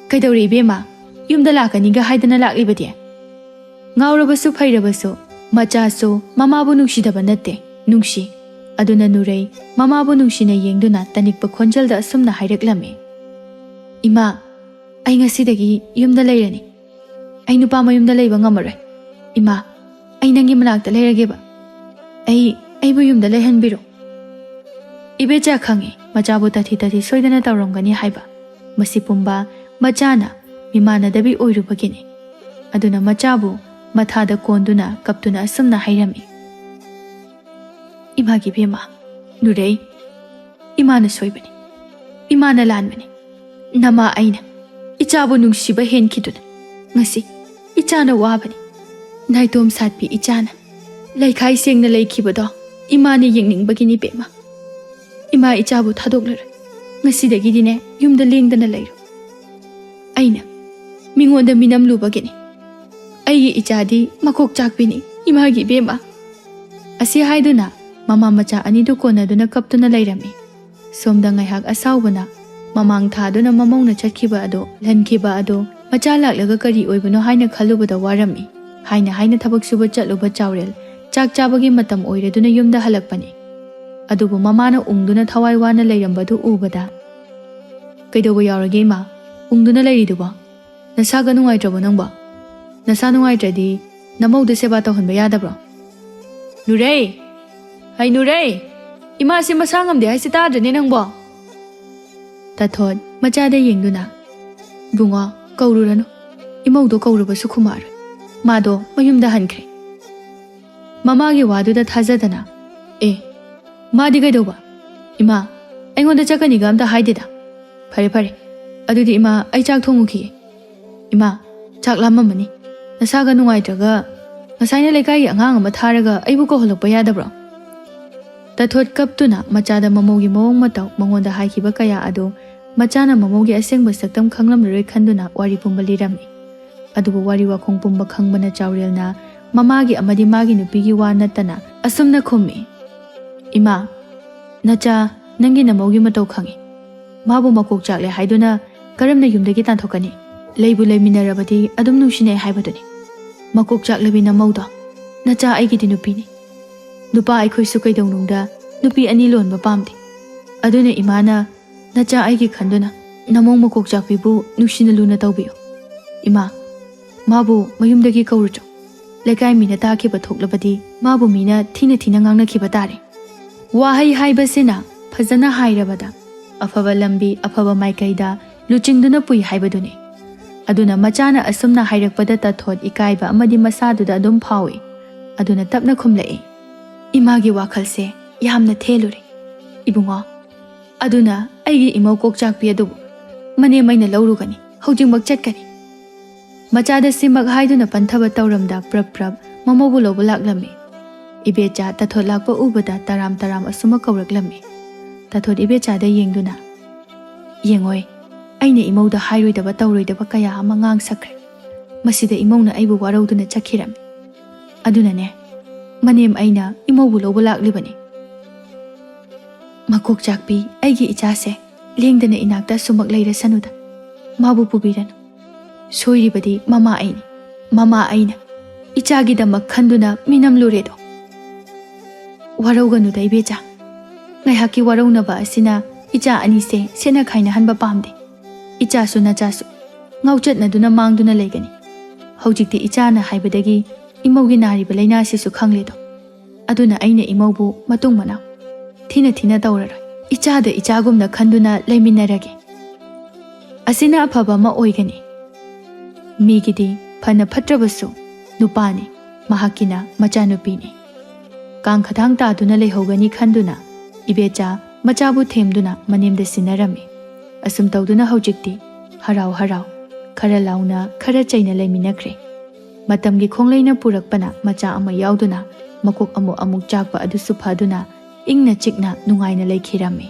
"ꯀꯩꯗꯧꯔꯦ ꯏꯕꯦꯝꯃ? ꯌꯨꯝꯗ ꯂꯥꯛꯀꯅꯤꯒ ꯍꯥꯏꯗꯅ ꯂꯥꯛꯂꯤꯕꯗꯤ?" ꯉꯥꯎꯔꯕꯁꯨ ꯐꯩꯔꯕꯁꯨ ꯃꯆꯥꯁꯨ ꯃꯃꯥꯕꯨ ꯅꯨꯡꯁꯤꯗꯕ ꯅꯠꯇꯦ, ꯅꯨꯡꯁꯤ꯫ ꯑꯗꯨꯅ ꯅꯨꯔꯩ ꯃꯃꯥꯕꯨ ꯅꯨꯡꯁꯤꯅ ꯌꯦꯡꯗꯨꯅ ꯇꯅꯤꯛꯄ ꯈꯣꯟꯖꯦꯜꯗ ꯑꯁꯨꯝꯅ ꯍꯥꯏꯔꯛꯂꯝꯃꯤ, "ꯏꯃꯥ, ꯑꯩ ꯉꯁꯤꯗꯒꯤ ꯌꯨꯝꯗ ꯂꯩꯔꯅꯤ꯫ ꯑꯩ ꯅꯨꯄꯥ ꯃꯌꯨꯝꯗ ꯂꯩꯕ ꯉꯝꯃꯔꯣꯏ꯫ ꯏꯃꯥ, ꯑꯩ ꯅꯪꯒꯤ ꯃꯅꯥꯛꯇ ꯂꯩꯔꯒꯦꯕ꯫ ꯑꯩ, ꯑꯩꯕꯨ ꯌꯨꯝꯗ ꯂꯩꯍꯟꯕꯤꯔꯣ꯫" ꯏꯕꯦꯆꯥ ꯈꯪꯉꯤ ꯃꯆꯥꯕꯨ ꯇꯥꯊꯤ ꯇꯥꯊꯤ ꯁꯣꯏꯗꯅ ꯇꯧꯔꯝꯒꯅꯤ ꯍꯥꯏꯕ꯫ ꯃꯁꯤ ꯄꯨꯝꯕ ꯃꯆꯥꯅ ꯃꯤꯃꯥꯟꯅꯗꯕꯤ ꯑꯣꯏꯔꯨꯕꯒꯤꯅꯤ꯫ ꯑꯗꯨꯅ ꯃꯆꯥꯕꯨ ꯃꯊꯥꯗ ꯀꯣꯟꯗꯨꯅ ꯀꯞꯇꯨꯅ ꯑꯁꯨꯝꯅ ꯍꯥꯏꯔꯝꯃꯤ, "ꯏꯃꯥꯒꯤ ꯏꯕꯦꯝꯃ, "ꯅꯨꯔꯩ, ꯏꯃꯥꯅ ꯁꯣꯏꯕꯅꯤ, ꯏꯃꯥꯅ ꯂꯥꯟꯕꯅꯤ꯫ ꯅꯃꯥ ꯑꯩꯅ ꯏꯆꯥꯕꯨ ꯅꯨꯡꯁꯤꯕ ꯍꯦꯟꯈꯤꯗꯨꯅ ꯉꯁꯤ ꯏꯆꯥꯅ ꯋꯥꯕꯅꯤ꯫ ꯅꯥꯏꯇꯣꯝ ꯁꯥꯠꯄꯤ ꯏꯆꯥꯅ ꯂꯩꯈꯥꯏ ꯁꯦꯡꯅ ꯂꯩꯈꯤꯕꯗꯣ ꯏꯃꯥꯅ ꯌꯦꯡꯅꯤꯡꯕꯒꯤꯅꯤ ꯕꯦꯝꯃ꯫ ꯏꯃꯥ ꯏꯆꯥꯕꯨ ꯊꯥꯗꯣꯛꯂꯔꯣꯏ꯫ ꯉꯁꯤꯗꯒꯤꯗꯤꯅꯦ ꯌꯨꯝꯗ ꯂꯦꯡꯗꯅ ꯂꯩꯔꯣ꯫ ꯑꯩꯅ ꯃꯤꯉꯣꯟꯗ ꯃꯤꯅꯝꯂꯨꯕꯒꯤꯅꯤ꯫ ꯑꯩꯒꯤ ꯏꯆꯥꯗꯤ ꯃꯀꯣꯛ ꯆꯥꯛꯄꯤꯅꯤ, ꯏꯃꯥꯒꯤ ꯏꯕꯦꯝꯃ"꯫ ꯑꯁꯤ ꯍꯥꯏꯗꯨꯅ ꯃꯃꯥ ꯃꯆꯥ ꯑꯅꯤꯗꯨ ꯀꯣꯟꯅꯗꯨꯅ ꯀꯞꯇꯨꯅ ꯂꯩꯔꯝꯃꯤ꯫ ꯁꯣꯝꯗ ꯉꯥꯏꯍꯥꯛ ꯑꯁꯥꯎꯕꯅ ꯃꯃꯥꯡ ꯊꯥꯗꯨꯅ ꯃꯃꯧꯅ ꯆꯠꯈꯤꯕ ꯑꯗꯣ, ꯂꯟꯈꯤꯕ ꯑꯗꯣ ꯃꯆꯥ ꯂꯥꯛꯂꯒ ꯀꯔꯤ ꯑꯣꯏꯕꯅꯣ ꯍꯥꯏꯅ ꯈꯜꯂꯨꯕꯗ ꯋꯥꯔꯝꯃꯤ꯫ ꯍꯥꯏꯅ ꯍꯥꯏꯅ ꯊꯕꯛ ꯁꯨꯕ ꯆꯠꯂꯨꯕ ꯆꯥꯎꯔꯦꯜ ꯆꯥꯛ ꯆꯥꯕꯒꯤ ꯃꯇꯝ ꯑꯣꯏꯔꯗꯨꯅ ꯌꯨꯝꯗ ꯍꯜꯂꯛꯄꯅꯤ꯫ ꯑꯗꯨꯕꯨ ꯃꯃꯥꯅ ꯎꯪꯗꯨꯅ ꯊꯋꯥꯏ ꯋꯥꯅ ꯂꯩꯔꯝꯕꯗꯨ ꯎꯕꯗ, "ꯀꯩꯗꯧꯕ ꯌꯥꯎꯔꯒꯦ ꯏꯃꯥ? ꯎꯪꯗꯨꯅ ꯂꯩꯔꯤꯗꯨꯕꯣ? ꯅꯁꯥꯒ ꯅꯨꯡꯉꯥꯏꯇ꯭ꯔꯕꯣ ꯅꯪꯕꯣ? ꯅꯁꯥ ꯅꯨꯡꯉꯥꯏꯇ꯭ꯔꯗꯤ ꯅꯃꯧꯗ ꯁꯦꯕꯥ ꯇꯧꯍꯟꯕ ꯌꯥꯗꯕ꯭ꯔꯣ?" "ꯅꯨꯔꯩ! ꯍꯩ ꯅꯨꯔꯩ! ꯏꯃꯥꯁꯤ ꯃꯁꯥ ꯉꯝꯗꯦ ꯍꯥꯏꯁꯤ ꯇꯥꯗ꯭ꯔꯅꯦ ꯅꯪꯕꯣ?" ꯇꯥꯊꯣꯠ ꯃꯆꯥꯗ ꯌꯦꯡꯗꯨꯅ, "ꯏꯕꯨꯡꯉꯣ, ꯀꯧꯔꯨꯔꯅꯨ꯫ ꯏꯃꯧꯗꯣ ꯀꯧꯔꯨꯕꯁꯨ ꯈꯨꯝꯃꯛꯑꯔꯣꯏ꯫ ꯃꯥꯗꯣ ꯃꯌꯨꯝꯗ ꯍꯟꯈ꯭ꯔꯦ"꯫ ꯃꯃꯥꯒꯤ ꯋꯥꯗꯨꯗ ꯊꯥꯖꯗꯅ, "ꯑꯦ, ꯃꯥꯗꯤ ꯀꯩꯗꯧꯕ? ꯏꯃꯥ, ꯑꯩꯉꯣꯟꯗ ꯆꯠꯀꯅꯤꯒ ꯑꯝꯇ ꯍꯥꯏꯗꯦꯗ꯫ ꯐꯔꯦ ꯐꯔꯦ, ꯑꯗꯨꯗꯤ ꯏꯃꯥ, ꯑꯩ ꯆꯥꯛ ꯊꯣꯡꯉꯨꯈꯤꯒꯦ꯫ ꯏꯃꯥ, ꯆꯥꯛ ꯂꯥꯝꯃꯝꯃꯅꯤ꯫ ꯅꯁꯥꯒ ꯅꯨꯡꯉꯥꯏꯇ꯭ꯔꯒ ꯉꯁꯥꯏꯅ ꯂꯩꯀꯥꯏꯒꯤ ꯑꯉꯥꯡ ꯑꯃ ꯊꯥꯔꯒ ꯑꯩꯕꯨ ꯀꯧꯍꯜꯂꯛꯄ ꯌꯥꯗꯕ꯭ꯔꯣ?" ꯇꯥꯊꯣꯠ ꯀꯞꯇꯨꯅ ꯃꯆꯥꯗ ꯃꯃꯧꯒꯤ ꯃꯑꯣꯡ ꯃꯇꯧ, ꯃꯉꯣꯟꯗ ꯍꯥꯏꯈꯤꯕ ꯀꯌꯥ ꯑꯗꯨ ꯃꯆꯥꯅ ꯃꯃꯧꯒꯤ ꯑꯁꯦꯡꯕ ꯁꯛꯇꯝ ꯈꯪꯂꯝꯂꯔꯣꯏ ꯈꯟꯗꯨꯅ ꯋꯥꯔꯤ ꯄꯨꯝꯕ ꯂꯤꯔꯝꯃꯤ꯫ ꯑꯗꯨꯕꯨ ꯋꯥꯔꯤ ꯋꯥꯈꯣꯡ ꯄꯨꯝꯕ ꯈꯪꯕꯅ ꯆꯥꯎꯔꯦꯜꯅ ꯃꯃꯥꯒꯤ ꯑꯃꯗꯤ ꯃꯥꯒꯤ ꯅꯨꯄꯤꯒꯤ ꯋꯥ ꯅꯠꯇꯅ ꯑꯁꯨꯝꯅ ꯈꯨꯝꯃꯤ, "ꯏꯃꯥ, ꯅꯆꯥ ꯅꯪꯒꯤ ꯅꯃꯧꯒꯤ ꯃꯇꯧ ꯈꯪꯏ꯫ ꯃꯥꯕꯨ ꯃꯀꯣꯛ ꯆꯥꯛꯂꯦ ꯍꯥꯏꯗꯨꯅ ꯀꯔꯝꯅ ꯌꯨꯝꯗꯒꯤ ꯇꯥꯟꯊꯣꯛꯀꯅꯤ? ꯂꯩꯕꯨ ꯂꯩꯃꯤꯟꯅꯔꯕꯗꯤ ꯑꯗꯨꯝ ꯅꯨꯡꯁꯤꯅꯩ ꯍꯥꯏꯕꯗꯨꯅꯤ꯫ ꯃꯀꯣꯛ ꯆꯥꯛꯂꯕꯤ ꯅꯃꯧꯗꯣ, ꯅꯆꯥ ꯑꯩꯒꯤꯗꯤ ꯅꯨꯄꯤꯅꯤ꯫ ꯅꯨꯄꯥ ꯑꯩꯈꯣꯏꯁꯨ ꯀꯩꯗꯧꯅꯨꯡꯗ ꯅꯨꯄꯤ ꯑꯅꯤ ꯂꯣꯟꯕ ꯄꯥꯝꯗꯦ꯫ ꯑꯗꯨꯅ ꯏꯃꯥꯅ ꯅꯆꯥ ꯑꯩꯒꯤ ꯈꯟꯗꯨꯅ ꯅꯃꯧ ꯃꯀꯣꯛ ꯆꯥꯛꯄꯤꯕꯨ ꯅꯨꯡꯁꯤꯅ ꯂꯨꯅ ꯇꯧꯕꯤꯌꯨ꯫ ꯏꯃꯥ, ꯃꯥꯕꯨ ꯃꯌꯨꯝꯗꯒꯤ ꯀꯧꯔꯨꯆꯣ꯫ ꯂꯩꯀꯥꯏ ꯃꯤꯅ ꯇꯥꯈꯤꯕ ꯊꯣꯛꯂꯕꯗꯤ ꯃꯥꯕꯨ ꯃꯤꯅ ꯊꯤꯅ ꯊꯤꯅ ꯉꯥꯡꯅꯈꯤꯕ ꯇꯥꯔꯦ"꯫ ꯋꯥꯍꯩ ꯍꯥꯏꯕꯁꯤꯅ ꯐꯖꯅ ꯍꯥꯏꯔꯕꯗ ꯑꯐꯕ ꯂꯝꯕꯤ, ꯑꯐꯕ ꯃꯥꯏꯀꯩꯗ ꯂꯨꯆꯤꯡꯗꯨꯅ ꯄꯨꯏ ꯍꯥꯏꯕꯗꯨꯅꯤ꯫ ꯑꯗꯨꯅ ꯃꯆꯥꯅ ꯑꯁꯨꯝꯅ ꯍꯥꯏꯔꯛꯄꯗ ꯇꯥꯊꯣꯠ ꯏꯀꯥꯏꯕ ꯑꯃꯗꯤ ꯃꯁꯥꯗꯨꯗ ꯑꯗꯨꯝ ꯐꯥꯎꯏ꯫ ꯑꯗꯨꯅ ꯇꯞꯅ ꯈꯨꯝꯂꯛꯏ, "ꯏꯃꯥꯒꯤ ꯋꯥꯈꯜꯁꯦ ꯌꯥꯝꯅ ꯊꯦꯜꯂꯨꯔꯦ"꯫ "ꯏꯕꯨꯡꯉꯣ, ꯑꯗꯨꯅ ꯑꯩꯒꯤ ꯏꯃꯧ ꯀꯣꯛꯆꯥꯛꯄꯤ ꯑꯗꯨꯕꯨ ꯃꯅꯦꯝ ꯑꯩꯅ ꯂꯧꯔꯨꯒꯅꯤ, ꯍꯧꯖꯤꯛꯃꯛ ꯆꯠꯀꯅꯤ꯫" ꯃꯆꯥꯗ ꯁꯤꯃꯛ ꯍꯥꯏꯗꯨꯅ ꯄꯟꯊꯕ ꯇꯧꯔꯝꯗ ꯄ꯭ꯔꯞ ꯄ꯭ꯔꯞ ꯃꯃꯧꯕꯨ ꯂꯧꯕ ꯂꯥꯛꯂꯝꯃꯤ꯫ ꯏꯕꯦꯆꯥ ꯇꯥꯊꯣꯠ ꯂꯥꯛꯄ ꯎꯕꯗ ꯇꯔꯥꯝ ꯇꯔꯥꯝ ꯑꯁꯨꯃꯛ ꯀꯧꯔꯛꯂꯝꯃꯤ꯫ ꯇꯥꯊꯣꯠ ꯏꯕꯦꯆꯥꯗ ꯌꯦꯡꯗꯨꯅ, "ꯌꯦꯡꯉꯣꯏ, ꯑꯩꯅ ꯏꯃꯧꯗ ꯍꯥꯏꯔꯣꯏꯗꯕ ꯇꯧꯔꯣꯏꯗꯕ ꯀꯌꯥ ꯑꯃ ꯉꯥꯡ ꯁꯛꯈ꯭ꯔꯦ꯫ ꯃꯁꯤꯗ ꯏꯃꯧꯅ ꯑꯩꯕꯨ ꯋꯥꯔꯧꯗꯨꯅ ꯆꯠꯈꯤꯔꯝꯃꯤ꯫ ꯑꯗꯨꯅꯅꯦ, ꯃꯅꯦꯝ ꯑꯩꯅ ꯏꯃꯧꯕꯨ ꯂꯧꯕ ꯂꯥꯛꯂꯤꯕꯅꯤ꯫" "ꯃꯀꯣꯛ ꯆꯥꯛꯄꯤ ꯑꯩꯒꯤ ꯏꯆꯥꯁꯦ ꯂꯦꯡꯗꯅ ꯏꯅꯥꯛꯇ ꯑꯁꯨꯃꯛ ꯂꯩꯔꯁꯅꯨꯗ꯫ ꯃꯥꯕꯨ ꯄꯨꯕꯤꯔꯅꯨ꯫ ꯁꯣꯏꯔꯤꯕꯗꯤ ꯃꯃꯥ ꯑꯩꯅꯤ꯫ ꯃꯃꯥ ꯑꯩꯅ ꯏꯆꯥꯒꯤꯗꯃꯛ ꯈꯟꯗꯨꯅ ꯃꯤꯅꯝꯂꯨꯔꯦꯗꯣ꯫" "ꯋꯥꯔꯧꯒꯅꯨꯗ ꯏꯕꯦꯆꯥ꯫ ꯉꯥꯏꯍꯥꯛꯀꯤ ꯋꯥꯔꯧꯅꯕ ꯑꯁꯤꯅ ꯏꯆꯥ ꯑꯅꯤꯁꯦ ꯁꯦꯠꯅ ꯈꯥꯏꯅꯍꯟꯕ ꯄꯥꯝꯗꯦ꯫ ꯏꯆꯥꯁꯨ ꯅꯆꯥꯁꯨ ꯉꯥꯎꯆꯠꯅꯗꯨꯅ ꯃꯥꯡꯗꯨꯅ ꯂꯩꯒꯅꯤ꯫ ꯍꯧꯖꯤꯛꯇꯤ ꯏꯆꯥꯅ ꯍꯥꯏꯕꯗꯒꯤ ꯏꯃꯧꯒꯤ ꯅꯥꯔꯤꯕ ꯂꯥꯏꯅꯥꯁꯤꯁꯨ ꯈꯪꯂꯦꯗꯣ꯫ ꯑꯗꯨꯅ ꯑꯩꯅ ꯏꯃꯧꯕꯨ ꯃꯇꯨꯡ ꯃꯅꯥꯎ ꯊꯤꯅ ꯊꯤꯅ ꯇꯧꯔꯔꯣꯏ꯫ ꯏꯆꯥꯗ ꯏꯆꯥꯒꯨꯝꯅ ꯈꯟꯗꯨꯅ ꯂꯩꯃꯤꯟꯅꯔꯒꯦ꯫ ꯑꯁꯤꯅ ꯑꯐꯕ ꯑꯃ ꯑꯣꯏꯒꯅꯤ꯫ ꯃꯤꯒꯤꯗꯤ ꯐꯅ ꯐꯠꯇ꯭ꯔꯕꯁꯨ ꯅꯨꯄꯥꯅꯤ, ꯃꯍꯥꯛꯀꯤꯅ ꯃꯆꯥꯅꯨꯄꯤꯅꯤ꯫ ꯀꯥꯡ ꯈꯗꯥꯡ ꯇꯥꯗꯨꯅ ꯂꯩꯍꯧꯒꯅꯤ ꯈꯟꯗꯨꯅ ꯏꯕꯦꯆꯥ ꯃꯆꯥꯕꯨ ꯊꯦꯝꯗꯨꯅ ꯃꯅꯦꯝꯗ ꯁꯤꯟꯅꯔꯝꯃꯤ꯫ ꯑꯁꯨꯝ ꯇꯧꯗꯨꯅ ꯍꯧꯖꯤꯛꯇꯤ ꯍꯔꯥꯎ ꯍꯔꯥꯎ, ꯈꯔ ꯂꯥꯎꯅ, ꯈꯔ ꯆꯩꯅ ꯂꯩꯃꯤꯟꯅꯈ꯭ꯔꯦ꯫ ꯃꯇꯝꯒꯤ ꯈꯣꯡꯂꯩꯅ ꯄꯨꯔꯛꯄꯅ ꯃꯆꯥ ꯑꯃ ꯌꯥꯎꯗꯨꯅ ꯃꯀꯣꯛ ꯑꯃꯨꯛ ꯑꯃꯨꯛ ꯆꯥꯛꯄ ꯑꯗꯨꯁꯨ ꯐꯗꯨꯅ ꯏꯪꯅ ꯆꯤꯛꯅ ꯅꯨꯡꯉꯥꯏꯅ ꯂꯩꯈꯤꯔꯝꯃꯤ꯫